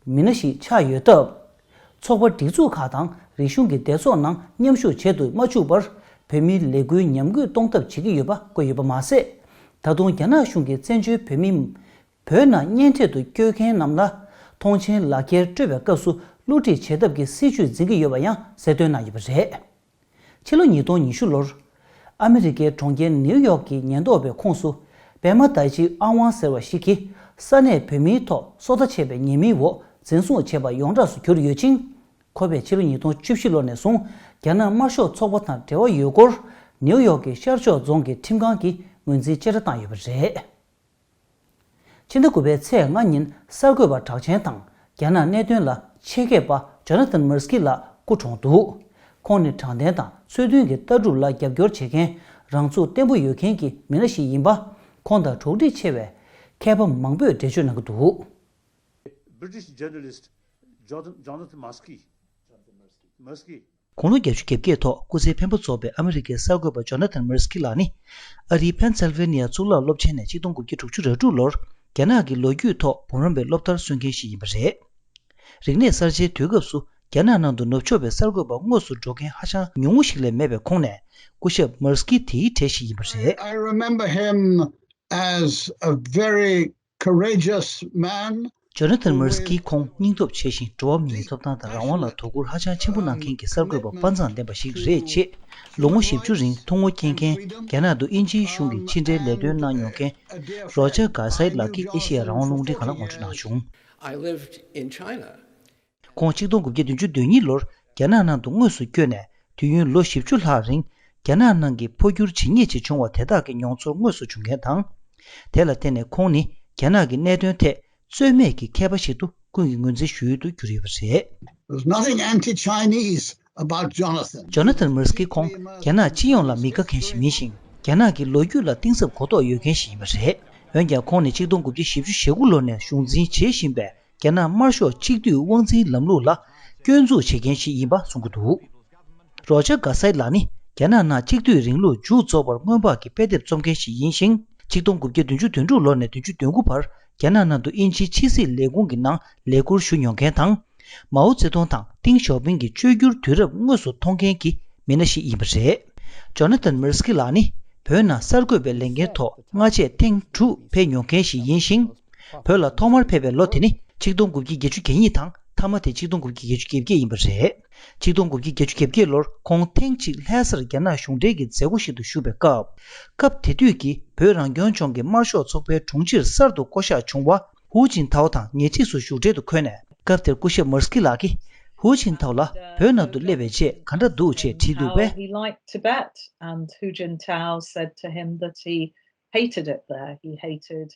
མི་སྣ་ཞིག་ཆགས་ཡོད་སྟབས། ཚོགས་པ་སྒྲིག་འཛུགས་ཁག་དང་རིག་གཞུང་གི་སྡེ་ཚོགས་ནང་མཉམ་ཞུགས་བྱེད་དུ་མ་བཅུག་པར། བོད་མིའི་ལས་འགུལ་ཉམས་རྒུད་གཏོང་ཐབས་བྱེད་ཀྱི་ཡོད་པ་བཀོད་ཡོད་པ་མ་ཟད། ད་དུང་རྒྱ་ནག་གཞུང་གིས་བཙན་བྱོལ་བོད་མི་བོད་ནང་གཉེན་འཕྲད་དུ་བསྐྱོད་མཁན་རྣམས་ལ་མཐོང་མཆན་ལག་འཁྱེར་སྤྲོད་པའི་སྐབས་སུ་བསླུ་བྲིད་བྱེད་ཐབས་ཀྱི་སྲིད་བྱུས་འཛིན་གྱི་ཡོད་པ་ཡང་གསལ་སྟོན་གནང་ཡོད་པ་རེད། ཕྱི་ལོ་ཉིས་སྟོང་ཉི་ཤུ་ལོར། ཨ་མི་རི་ཀའི་གྲོང་ཁྱེར་ནིའུ་ཡོག་གི་ཉེན་རྟོག་པའི་ཁོངས་སུ། པད་མ་དར་ཅིག་ཨང་དབང་ཟེར་བ་ཞིག་གིས། ས་གནས་བོད་མིའི་ཐོག་སོ་ལྟ་བྱས་པའི་ཉེས་མིང་འོག་འཛིན་བཟུང་བྱས་པ་ཡོངས་གྲགས་སུ་གྱུར་ཡོད་ཅིང་། ཁོ་པས་ཕྱི་ལོ་ཉིས་སྟོང་བཅུ་བཞི་ལོ་ནས་བཟུང་རྒྱ་ནག་དམར་ཤོག་ཚོགས་པ་དང་འབྲེལ་བ་ཡོད་སྐོར་ནེའུ་ཡོག་གི་ཤར་ཕྱོགས་རྫོང་གི་ཁྲིམས་ཁང་གིས་ངོས་འཛིན་བཅད་ཁྲ་བཏང་ཡོད་པ་རེད། ཕྱི་ཟླ་དགུ་པའི་ཚེས་ལྔ་ཉིན་གསར་འགོད་པ་གྲགས་ཅན་དང་རྒྱ་ནག་གནད་དོན་ལ་ཆེད་མཁས་པ་ཇོ་ན་ཐན་མར་སི་ཀི་ལགས་སྐུ་གྲོངས་འདུག་ཁོང་ནི་དྲང་བདེན་དང་ཚུལ་མཐུན་གྱི་ལྟ་གྲུབ་ལ་རྒྱབ་སྐྱོར་བྱེད་མཁན་རང་ཚུགས་བརྟན་པོ་ཡོད་མཁན་གྱི་མི་སྣ་ཞིག་ཡིན་པ། ཁོང་དང་གྲོགས་འདྲིས་ཆེ་བའི་མཁས་པ་མང་པོས་འགྲེལ་བརྗོད་གནང་གི་འདུག British journalist Jonathan Maskey. དགུང་ལོ་བརྒྱད་ཅུ་གྱ་བརྒྱད་ཐོག་སྐུ་ཚེ་འཕེན་པོ་རྫོགས་པའི་ཨ་མི་རི་ཀའི་གསར་འགོད་པ་ཇོ་ན་ཐན་མར་སི་ཀི་ལགས་ནི། ཨ་རིའི་ཕེན་སིལ་ཝེ་ནི་ཡ་གཙུག་ལག་སློབ་ཆེན་ནས་ཆིག་སྟོང་དགུ་བརྒྱ་དྲུག་ཅུ་རེ་དྲུག་ལོར་རྒྱ་ནག་གི་ལོ་རྒྱུས་ཐོག་འབུམ་རམས་པའི་སློབ་མཐར་སོན་མཁན་ཞིག་ཡིན་པ་རེད། རིག་གནས་གསར་བརྗེའི་དུས་སྐབས་སུ་རྒྱ་ནག་ནང་དུ་ནུབ་ཕྱོགས་པའི་གསར་འགོད་པ་དངོས་སུ་འགྲོ་མཁན་ཧ་ཅང་ཉུང་ངུ་ཞིག་ལས་མེད་པའི་ཁོངས་ནས། སྐུ་ཞབས་མར་སི་ཀི་དེའི་གྲས་ཤིག་ཡིན་པ་རེད། I remember him as a very courageous man. ཇོ་ན་ཐན་མར་སི་ཀི་ཁོང་སྙིང་སྟོབས་ཆེ་ཞིང་འགྲོ་བ་མིའི་ཐོབ་ཐང་དང་རང་དབང་ལ་དོ་ཁུར་ཧ་ཅང་ཆེན་པོ་གནང་མཁན་གྱི་གསར་འགོད་པ་དཔའ་མཛངས་ལྡན་པ་ཞིག་རེད་ཅེས། ལོ་ངོ་བཞི་བཅུ་རིང་ཐུང་ངུ་སྐྱེས་མཁན་རྒྱ་ནག་ཏུ་དབྱིན་ཇིའི་གཞུང་གི་ཕྱི་འབྲེལ་ལས་དོན་གནང་མྱོང་མཁན་རོ་ཇར་གྷ་སའི་ལགས་ཀྱིས་ཨེ་ཤེ་ཡ་རང་དབང་རླུང་འཕྲིན་ཁང་ལ་ངོ་སྤྲོད་གནང་བྱུང་། I lived in China. ཁོང་ཆིག་སྟོང་དགུ་བརྒྱ་བདུན་ཅུ་དོན་གཉིས་ལོར་རྒྱ་ནག་ནང་དུ་དངོས་སུ་བསྐྱོད་ནས་དུས་ཡུན་ལོ་བཞི་བཅུ་ལྷག་རིང་རྒྱ་ནག་ནང་གི་འཕོ་འགྱུར་ཇི་སྙེད་ཅིག་བྱུང་བ་དེ་དག་གི་མྱོང་ཚོར་དངོས་སུ་བྱུང་མཁན་དང་། དེ་ལ་བརྟེན་ནས་ཁོང་ནི་རྒྱ་ནག་གི་གནད་དོན་ཐད་རྩོད་མེད་ཀྱི་མཁས་པ་ཞིག་ཏུ་ཀུན་གྱིས་ངོས་འཛིན་ཞུ་ཡུལ་དུ་གྱུར་ཡོད་པ་རེད། There's nothing anti-Chinese about Jonathan. ཇོ་ན་ཐན་མར་སི་ཀི་ཁོང་རྒྱ་ནག་སྤྱི་ཡོངས་ལ་མི་དགའ་མཁན་ཞིག་མིན་ཞིང་། རྒྱ་ནག་གི་ལོ་རྒྱུས་ལ་གཏིང་ཟབ་གོ་རྟོགས་ཡོད་མཁན་ཞིག་ཡིན་པ་རེད། འོན་ཀྱང་ཁོང་ནི་ཆིག་སྟོང་དགུ་བརྒྱ་བཞི་བཅུ་ཞེ་དགུ་ལོ་ནས་གཞུང་འཛིན་བྱེད་བཞིན་པའི་རྒྱ་ནག་དམར་ཤོག་གཅིག་སྡུད་དབང་འཛིན་ལམ་ལུགས་ལ་སྐྱོན་འཛུགས་བྱེད་མཁན་ཞིག་ཡིན་པ་གསུང་གི་འདུག་རོ་ཇར་གྷ་སའི་ལགས་ནི་རྒྱ་ནག་ནང་གཅིག་སྡུད་རིང་ལུགས་མཇུག་རྫོགས་པར་སྔོན་དཔག་གི་དཔེ་དེབ་རྩོམ་མཁན་ཞིག་ཡིན་ཞིང་། ཆིག་སྟོང་དགུ་བརྒྱ་བདུན་ཅུ་དོན་དྲུག་ལོ་ནས་བདུན་ཅུ་དོན་དགུ་བར་རྒྱ་ནག་ནང་དུ་དབྱིན་ཇིའི་ཕྱི་སྲིད་ལས་ཁུངས་ཀྱི་ནང་ལས་ཁུར་ཞུ་མྱོང་མཁན་དང་། མའོ་ཙེ་ཏུང་དང་ཏིང་ཞའོ་ཕིང་གི་བཅོས་བསྒྱུར་དུས་རབས་དངོས་སུ་མཐོང་མཁན་གྱི་མི་སྣ་ཞིག་ཡིན་པ་རེད། ཇོ་ན་ཐན་མར་སི་ཀི་ལགས་ནི་བོད་ནང་གསར་འགོད་པའི་ལས་འགན་ཐོག་སྔ་རྗེས་ཐེངས་དྲུག་ཕེབས་མྱོང་མཁན་ཞིག་ཡིན་ཞིང་། བོད་ལ་ཐོག་མར་ཕེབས་པའི་ལོ་དེ་ནི་ཆིག་སྟོང་དགུ་བརྒྱ་བརྒྱད་ཅུ་གྱ་གཉིས་དང་མཐའ་མ་དེ་ཆིག་སྟོང་དགུ་བརྒྱ་བརྒྱད་ཅུ་གྱ་བརྒྱད་ཡིན་པ་རེད། ཆིག་སྟོང་དགུ་བརྒྱ་བརྒྱད་ཅུ་གྱ་བརྒྱད་ལོར་ཁོང་ཐེངས་གཅིག་ལྷ་སར་རྒྱ་ནག་གཞུང་འབྲེལ་གྱི་མཛད་སྒོ་ཞིག་ཏུ་ཞུགས་པའི་སྐབས། སྐབས་དེ་དུས་ཀྱི་བོད་རང་སྐྱོང་ལྗོངས་ཀྱི་དམར་ཤོག་ཚོགས་པའི་དྲུང་ཆེར་གསར་དུ་བསྐོ་གཞག་བྱུང་བ་ཧུའུ་ཅིན་ཐའོ་དང་ཉེ་འཁྲིས་སུ་བཞུགས་གྲལ་དུ་འཁོད་ནས། སྐབས་དེར་སྐུ་ཞབས་མར་སི་ཀི་ལགས་ཀྱིས་ཧུའུ་ཅིན་ཐའོ་ལ་བོད་ནང་དུ་སླེབས་པའི་རྗེས་ག་འདྲ་འདུག་ཅེས་དྲིས་འདུག་པས། How he liked Tibet, and Hu Jintao said to him that he hated it there. He hated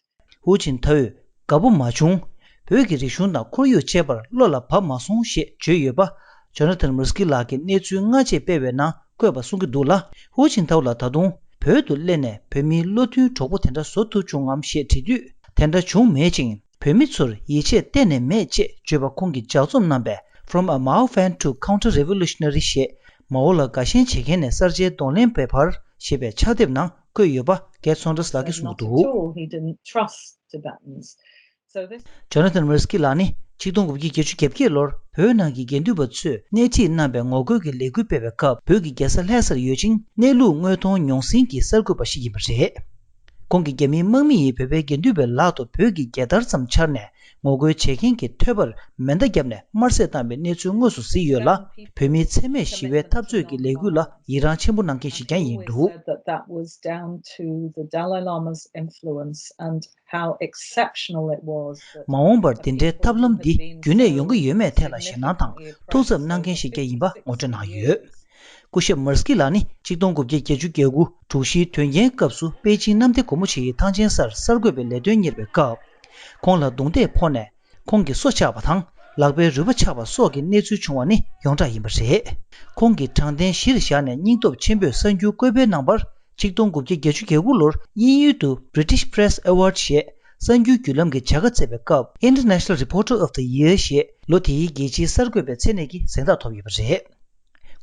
ཧུའུ་ཅིན་ཐའོས་དགའ་པོ་མ་བྱུང་། བོད་ཀྱི་རིག་གཞུང་དང་ཁོར་ཡུག་བཅས་པར་བློ་ལ་བབས་མ་སོང་ཞེས་བརྗོད་ཡོད་པ། ཇོ་ན་ཐན་མར་སི་ཀི་ལགས་ཀྱིས་གནས་ཚུལ་སྔ་རྗེས་སྤེལ་བའི་ནང་བཀོད་པ་གསུང་གི་འདུག་ལ། ཧུའུ་ཅིན་ཐའོ་ལ་ད་དུང་བོད་དུ་སླེབས་ནས་བོད་མིའི་བློ་མཐུན་གྲོགས་པོ་དེ་འདྲ་བཟོ་ཐུབ་བྱུང་ངམ་ཞེས་དྲིས་དུས། དེ་འདྲ་བྱུང་མེད་ཅིང་། བོད་མི་ཚོར་ཡིད་ཆེས་གཏན་ནས་མེད་ཅེས་བརྗོད་པ་ཁོང་གིས་ལྗགས་རྩོམ་གནང་པའི་From a Mao Fan to Counter-Revolutionary ཞེས། མའོ་ལ་དགའ་ཞེན་བྱེད་མཁན་ནས་གསར་བརྗེའི་གདོང་ལེན་པའི་བར་ཞེས་པའི་ཕྱག་དེབ་ནང་བཀོད་ཡོད་པ་Gerd Sonders ལགས་ཀྱིས་གསུངས་འདུག Not at all. He didn't trust Tibetans. So this ཇོ་ན་ཐན་མར་སི་ཀི་ལགས་ནི་ཆིག་སྟོང་དགུ་བརྒྱ་བརྒྱད་ཅུ་གྱ་བརྒྱད་ལོར་བོད་ནང་གི་དགེ་འདུན་པ་ཚོས་སྣེ་ཁྲིད་གནང་པའི་ངོ་རྒོལ་གྱི་ལས་འགུལ་སྤེལ་བའི་སྐབས། བོད་ཀྱི་རྒྱལ་ས་ལྷ་སར་ཡོད་ཅིང་། གནས་ལུགས་དངོས་མཐོང་མྱོང་སྲིད་ཀྱི་གསར་འགོད་པ་ཞིག་ཡིན་པ་རེད། ཁོང་གིས་རྒྱ་མིའི་དམག་མི་ཡིས་བོད་པའི་དགེ་འདུན་པའི་ལག་ཏུ་བོད་ཀྱི་རྒྱལ་དར་ཙམ་འཕྱར་ནས། ངོ་རྒོལ་བྱེད་མཁན་གྱི་ཐོད་པར་མེ་མདའ་བརྒྱབ་ནས་དམར་བསད་བཏང་བའི་གནས་ཚུལ་དངོས་སུ་གཟིགས་ཡོད་ལ། བོད་མིའི་འཚེ་མེད་ཞི་བའི་འཐབ་རྩོད་ཀྱི་ལས་འགུལ་ལ་ཡི་རངས་ཆེན་པོ་གནང་མཁན་ཞིག་ཀྱང་ཡིན་འདུག Said that that was down to the Dalai Lama's influence and how exceptional it was that མ་འོངས་པར་དེ་འདྲའི་ཐབས་ལམ་འདི་རྒྱུན་གནས་ཡོང་གི་ཡོད་མེད་ཐད་ལ་ཞེད་སྣང་དང་ཐུགས་འཚབ་གནང་མཁན་ཞིག་ཀྱང་ཡིན་པ་ངོ་སྤྲོད་གནང་ཡོད། སྐུ་ཞབས་མར་སི་ཀི་ལགས་ནི་ཆིག་སྟོང་དགུ་བརྒྱ་བརྒྱད་ཅུ་གྱ་དགུ་དྲུག་བཞིའི་དོན་རྐྱེན་སྐབས་སུ་པེ་ཅིང་གནམ་བདེ་སྒོ་མོ་ཆེའི་ཐང་ཆེན་སར་གསར་འགོད་པའི་ལས་དོན་གཉེར་བའི་སྐབས། ཁོང་ལ་རྡུང་རྡེག་ཕོག་ནས་ཁོང་གི་སོ་ཆག་པ་དང་ལག་པའི་རུས་པ་ཆག་པ་སོགས་ཀྱི་གནས་ཚུལ་བྱུང་བ་ནི་ཡོངས་གྲགས་ཡིན་པ་རེད། ཁོང་གིས་དྲང་བདེན་གཞིར་བཞག་ནས་སྙིང་སྟོབས་ཆེན་པོས་གསར་འགྱུར་བཀོད་སྤེལ་གནང་བར་ཆིག་སྟོང་དགུ་བརྒྱ་བརྒྱད་ཅུ་གྱ་དགུ་ལོར་དབྱིན་ཡུལ་དུ་British Press Award ཞེས་གསར་འགྱུར་བརྒྱུད་ལམ་གྱི་བྱ་དགའ་སྩལ་བའི་སྐབས་International Reporter of the Year ཞེས་ལོ་དེའི་རྒྱལ་སྤྱིའི་གསར་འགོད་པའི་མཚན་གནས་ཀྱི་གཟེངས་རྟགས་ཐོབ་ཡོད་པ་རེད།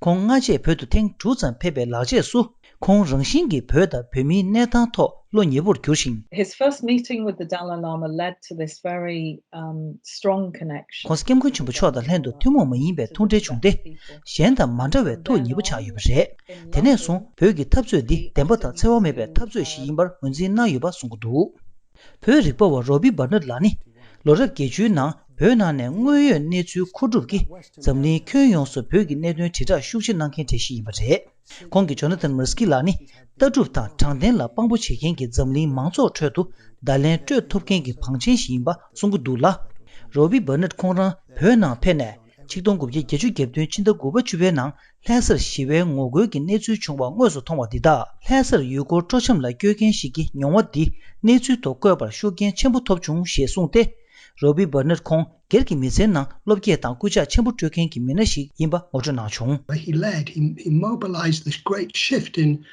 ཁོང་སྔ་རྗེས་བོད་དུ་ཐེངས་དྲུག་ཙམ་ཕེབས་པའི་ལག་རྗེས་སུ། ཁོང་རང་བཞིན་གྱིས་བོད་དང་བོད་མིའི་གནས་སྟངས་ཐོག་བློ་ཉེ་པོར་གྱུར་ཞིང་། His first meeting with the Dalai Lama led to this very, um, strong connection. ཁོང་སྐྱབས་མགོན་ཆེན་པོ་མཆོག་དང་ལྷན་དུ་ཐུན་མོང་མ་ཡིན་པའི་ཐུག་འཕྲད་བྱུང་སྟེ། གཞན་དང་མ་འདྲ་བའི་ཐུགས་ཉེ་པོ་ཆགས་ཡོད་པ་རེད། དེ་ནས་བཟུང་བོད་ཀྱི་འཐབ་རྩོད་འདི་བདེན་པ་དང་འཚེ་བ་མེད་པའི་འཐབ་རྩོད་ཞིག་ཡིན་པར་ངོས་འཛིན་གནང་ཡོད་པ་གསུང་གི་འདུག་བོད་རིག་པ་བ་རོ་བྷི་བྷར་ནར་ལགས་ནི། ལོ་རབས་བརྒྱད་ཅུའི་ནང་བོད་ནང་ནས་དངོས་ཡོད་གནས་ཚུལ་མཁོ་སྒྲུབ་ཀྱིས་འཛམ་གླིང་ཁྱོན་ཡོངས་སུ་བོད་ཀྱི་གནད་དོན་དྲིལ་བསྒྲགས་ཤུགས་ཆེ་གནང་མཁན་གྲས་ཤིག་ཡིན་པ་རེད། ཁོང་གིས་ཇོ་ན་ཐན་མར་སི་ཀི་ལགས་ནི་ལྟ་གྲུབ་དང་དྲང་བདེན་ལ་དཔང་པོ་བྱེད་མཁན་གྱི་འཛམ་གླིང་མང་ཚོགས་ཁྲོད་དུ་བརྡ་ལན་སྤྲོད་ཐུབ་མཁན་གྱི་བང་ཆེན་ཞིག་ཡིན་པ་གསུང་གི་འདུག་ལ། རོ་བི་བར་ནེད་ཁོང་རང་བོད་ནང་ཕེབས་ནས་ཆིག་སྟོང་དགུ་བརྒྱ་བརྒྱད་ཅུ་གྱ་བདུན་ཕྱི་ཟླ་དགུ་པ་བཅུ་པའི་ནང་ལྷ་སར་ཞི་བའི་ངོ་རྒོལ་གྱི་གནས་ཚུལ་བྱུང་བ་དངོས་སུ་མཐོང་བ་འདི་དག་ལྷ་སར་ཡུལ་སྐོར་སྤྲོ་འཆམ་ལ་བསྐྱོད་མཁན་ཞིག་གི་མྱོང་བ་འདི་གནས་ཚུལ་དུ་བཀོད་པར་ཤུགས་རྐྱེན་ཆེན་པོ་ཐོབ་བྱུང་ཞེས་གསུངས་ཏེ། རོ་བི་བར་ནེད་ཁོང་སྒེར་གྱི་མི་ཚེའི་ནང་བློ་བསྐྱེད་དང་སྐུལ་ལྕག་ཆེན་པོ་སྤྲོད་མཁན་གྱི་མི་སྣ་ཞིག་ཡིན་པ་ངོ་སྤྲོད་གནང་བྱུང་། He led, he, he mobilized this great shift in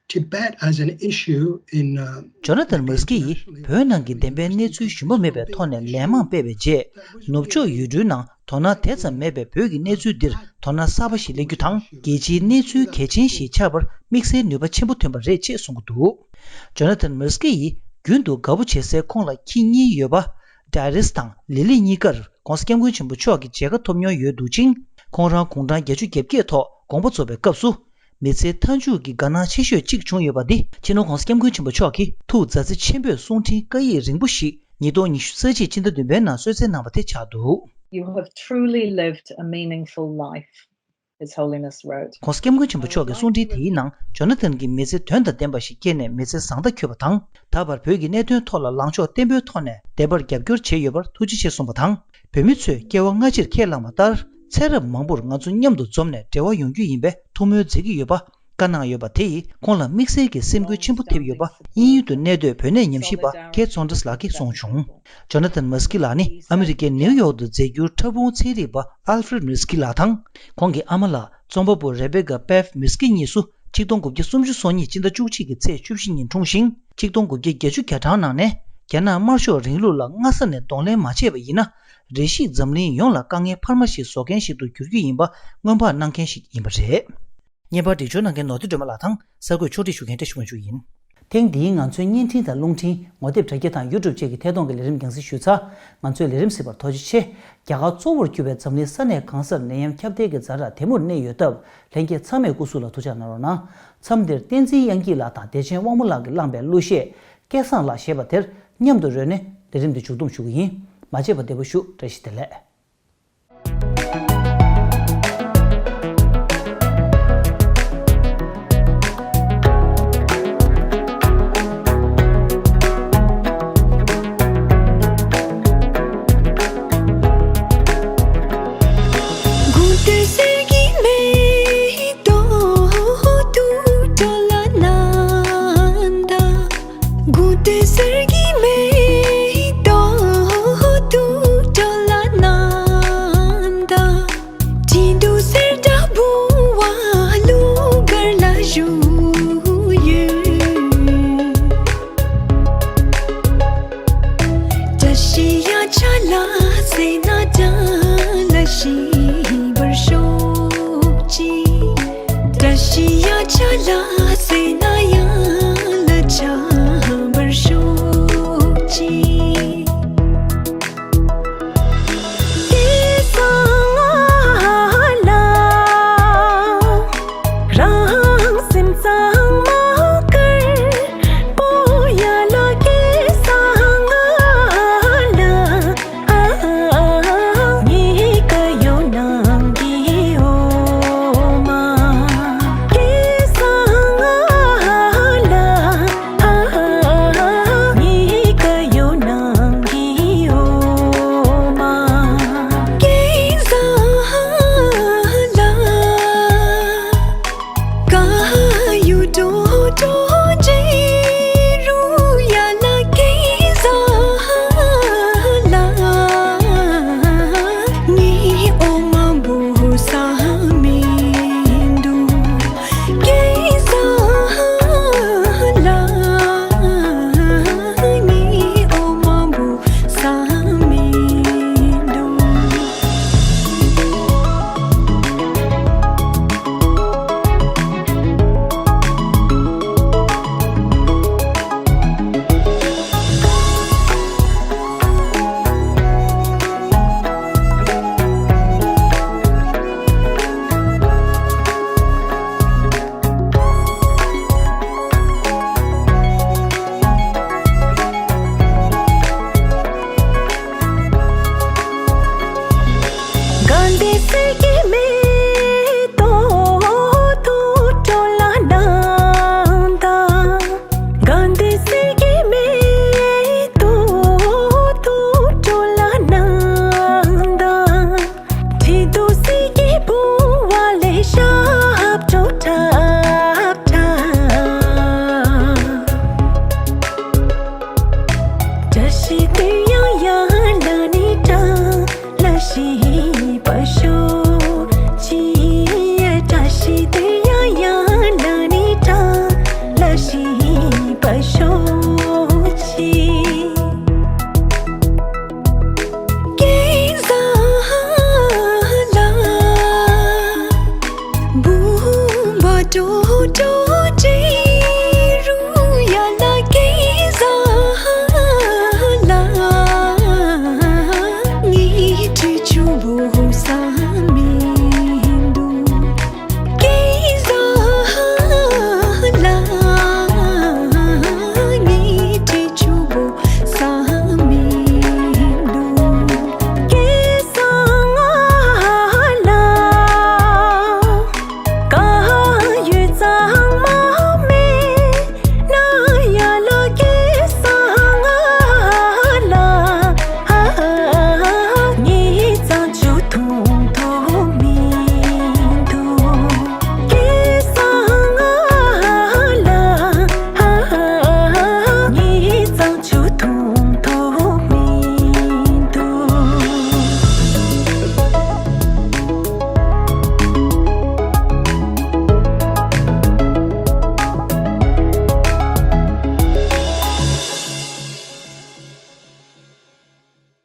Tibet as an issue in, uh, ཇོ་ན་ཐན་མར་སི་ཀི་ཡིས་བོད་ནང་གི་བདེན་པའི་གནས་ཚུལ་ཞུམ་པ་མེད་པའི་ཐོག་ནས་ལན་མང་སྤེལ་བའི་རྗེས། ནུབ་ཕྱོགས་ཡུལ་གྲུའི་ནང་དོ་སྣང་དེ་ཙམ་མེད་པའི་བོད་ཀྱི་གནས་ཚུལ་འདིར་དོ་སྣང་གསར་པ་ཞིག་སླེབས་རྒྱུ་དང་། རྒྱལ་སྤྱིའི་གནས་ཚུལ་གལ་ཆེན་ཞིག་ཆགས་པར་དམིགས་བསལ་ནུས་པ་ཆེན་པོ་ཐོན་པ་རེད་ཅེས་གསུང་གི་འདུག་ཇོ་ན་ཐན་མར་སི་ཀི་ཡིས་རྒྱུན་དུ་དགའ་པོ་བྱེད་སའི་ཁོང་ལ་ཁྱི་གཉིས་ཡོད་པ། ཌའི་རིས་དང་ལི་ལི་གཉིས་ཀར་༧གོང་ས་༧སྐྱབས་མགོན་ཆེན་པོ་མཆོག་གི་མཇལ་ཁ་ཐོབ་མྱོང་ཡོད་འདུག་ཅིང་། ཁོང་རང་དགུང་གྲངས་བརྒྱད་ཅུ་གྱ་བརྒྱད་ཐོག་དགོངས་པ་རྫོགས་པའི་སྐབས་སུ། མི་ཚེའི་མཐའ་མཇུག་གི་དགའ་སྣང་ཆེ་ཤོས་གཅིག་བྱུང་ཡོད་པ་འདི། སྤྱི་ནོར་༧གོང་ས་༧སྐྱབས་མགོན་ཆེན་པོ་མཆོག་གིས་ཐུགས་མཛའ་བརྩེ་ཆེན་པོས་གསུང་འཕྲིན་བཀའ་ཡིག་རིང་པོ་ཞིག་ཉིས་སྟོང་ཉི་ཤུ་རྩ་གཅིག་ཕྱི་ཟླ་བདུན་པའི་ནང་གསོལ་སྩལ་གནང་བ་དེ་ཆགས་འདུག You have truly lived a meaningful life, His Holiness wrote. ༧གོང་ས་༧སྐྱབས་མགོན་ཆེན་པོ་མཆོག་གི་གསུང་འཕྲིན་དེའི་ནང་ཇོ་ན་ཐན་གྱིས་མི་ཚེ་དོན་དང་ལྡན་པ་ཞིག་སྐྱེལ་ནས་མི་ཚེ་བཟང་མཐའ་འཁྱོལ་བ་དང་། ད་བར་བོད་ཀྱི་གནད་དོན་ཐོག་ལ་ལངས་ཕྱོགས་བརྟན་པོའི་ཐོག་ནས་བདེན་པར་རྒྱབ་སྐྱོར་བྱས་ཡོད་པར་ཐུགས་རྗེ་ཆེ་གསུངས་པ་དང་། བོད་མི་ཚོས་སྐྱེ་བ་སྔ་ཕྱིར་ཁས་བླངས་པ་ལྟར། ཚེ་རབས་མང་པོར་ང་ཚོ་མཉམ་དུ་འཛོམས་ནས་འབྲེལ་བ་ཡོང་རྒྱུ་ཡིན་པའི་ཐུགས་སྨོན་མཛད་ཀྱི་ཡོད་པ། བཀའ་གནང་ཡོད་པ་དེ་ཡིས་ཁོང་ལ་དམིགས་བསལ་གྱི་སེམས་འགུལ་ཆེན་པོ་ཐེབས་ཡོད་པ། དབྱིན་ཡུལ་དུ་གནས་སྡོད་བོད་གནས་ཉམས་ཞིབ་པ་ཁེ་ཚོན་ཏྲེས་ལགས་ཀྱིས་གསུངས་བྱུང་། ཇོ་ན་ཐན་མར་སི་ཀི་ལགས་ནི་ཨ་མི་རི་ཀའི་ནེའུ་ཡོག་ཏུ་མཛད་འགྱུར་ཕྲ་ཕུང་ཚན་རིག་པ་ཨལ་ཧྥི་རེད་མར་སི་ཀི་ལགས་དང་། ཁོང་གི་ཨ་མ་ལགས་རྩོམ་པ་པོ་རེ་བེ་ཀ་པེབ་མར་སི་ཀི་གཉིས་སུ་ཆིག་སྟོང་དགུ་བརྒྱ་སུམ་ཅུ་སོ་གཉིས་སྤྱི་ཟླ་བཅུ་གཅིག་གི་ཚེས་བཅུ་བཞི་ཉིན་འཁྲུངས་ཤིང་། ཆིག་སྟོང་དགུ་བརྒྱ་བརྒྱད་ཅུ་གྱ་གྲངས་ནང་ནས་རྒྱ་ནག་དམར་ཤོག་རིང་ལུགས་ལ་སྔ་ས་ནས་གདོང་ལེན་མ་བྱས་པ་ཡིན་ན། རེ་ཞིག་འཛམ་གླིང་ཡོངས་ལ་དཀའ་ངལ་འཕར་མ་ཞིག་བཟོ་མཁན་ཞིག་ཏུ་འགྱུར་རྒྱུ་ཡིན་པ་སྔོན་དཔག་གནང་མཁན་ཞིག་ཡིན་པ་རེད། བརྙན་པར་སྒྲིག་སྦྱོར་གནང་མཁན་ནོར་བུ་སྒྲོལ་མ་ལགས་དང་གསར་འགོད་ཕྱོགས་སྒྲིག་ཞུ་མཁན་བཀྲ་ཤིས་དབང་ཕྱུག་ཡིན། ཐེངས་འདིའི་ང་ཚོའི་བརྙན་འཕྲིན་དང་རླུང་འཕྲིན། ངོ་དེབ་དྲ་རྒྱ་དང་ཡུ་ཊུབ་བཅས་ཀྱི་ཐད་གཏོང་གི་ལས་རིམ་རྒྱང་སྲིང་ཞུས་ཚར། ང་ཚོའི་ལས་རིམ་གཟིགས་པར་ཐུགས་རྗེ་ཆེ། རྒྱ་གར་གཙོ་བོར་གྱུར་པའི་འཛམ་གླིང་ས་གནས་གང་སར་ནད་ཡམས་ཁྱབ་གདལ་གྱི་ཛ་དྲག་དེ་མུར་གནས་ཡོད་སྟབས། ལྷན་རྒྱས་ཚང་མས་སྐུ་གཟུགས་ལ་ཐུགས་ཅག་གནང་རོགས་གནང་། མཚམས་འདིར་བསྟན་འཛིན་དབྱངས་སྐྱིད་ལགས་དང་བདེ་ཆེན་དབང་མོ་ལགས་ཀྱིས་བླངས་པའི་གླུ་གཞས་སྐལ་བཟང་ལགས་ཞེས་པ་དེར་མཉམ་དུ་རོལ་ནས་ལས་རིམ་འདི་མཇུག་བསྡོམས་ཞུ་གི་ཡིན། མ་བརྗེད་པར་བདེ་པོ་བཞུགས། བཀྲ་ཤིས་བདེ་ལེགས།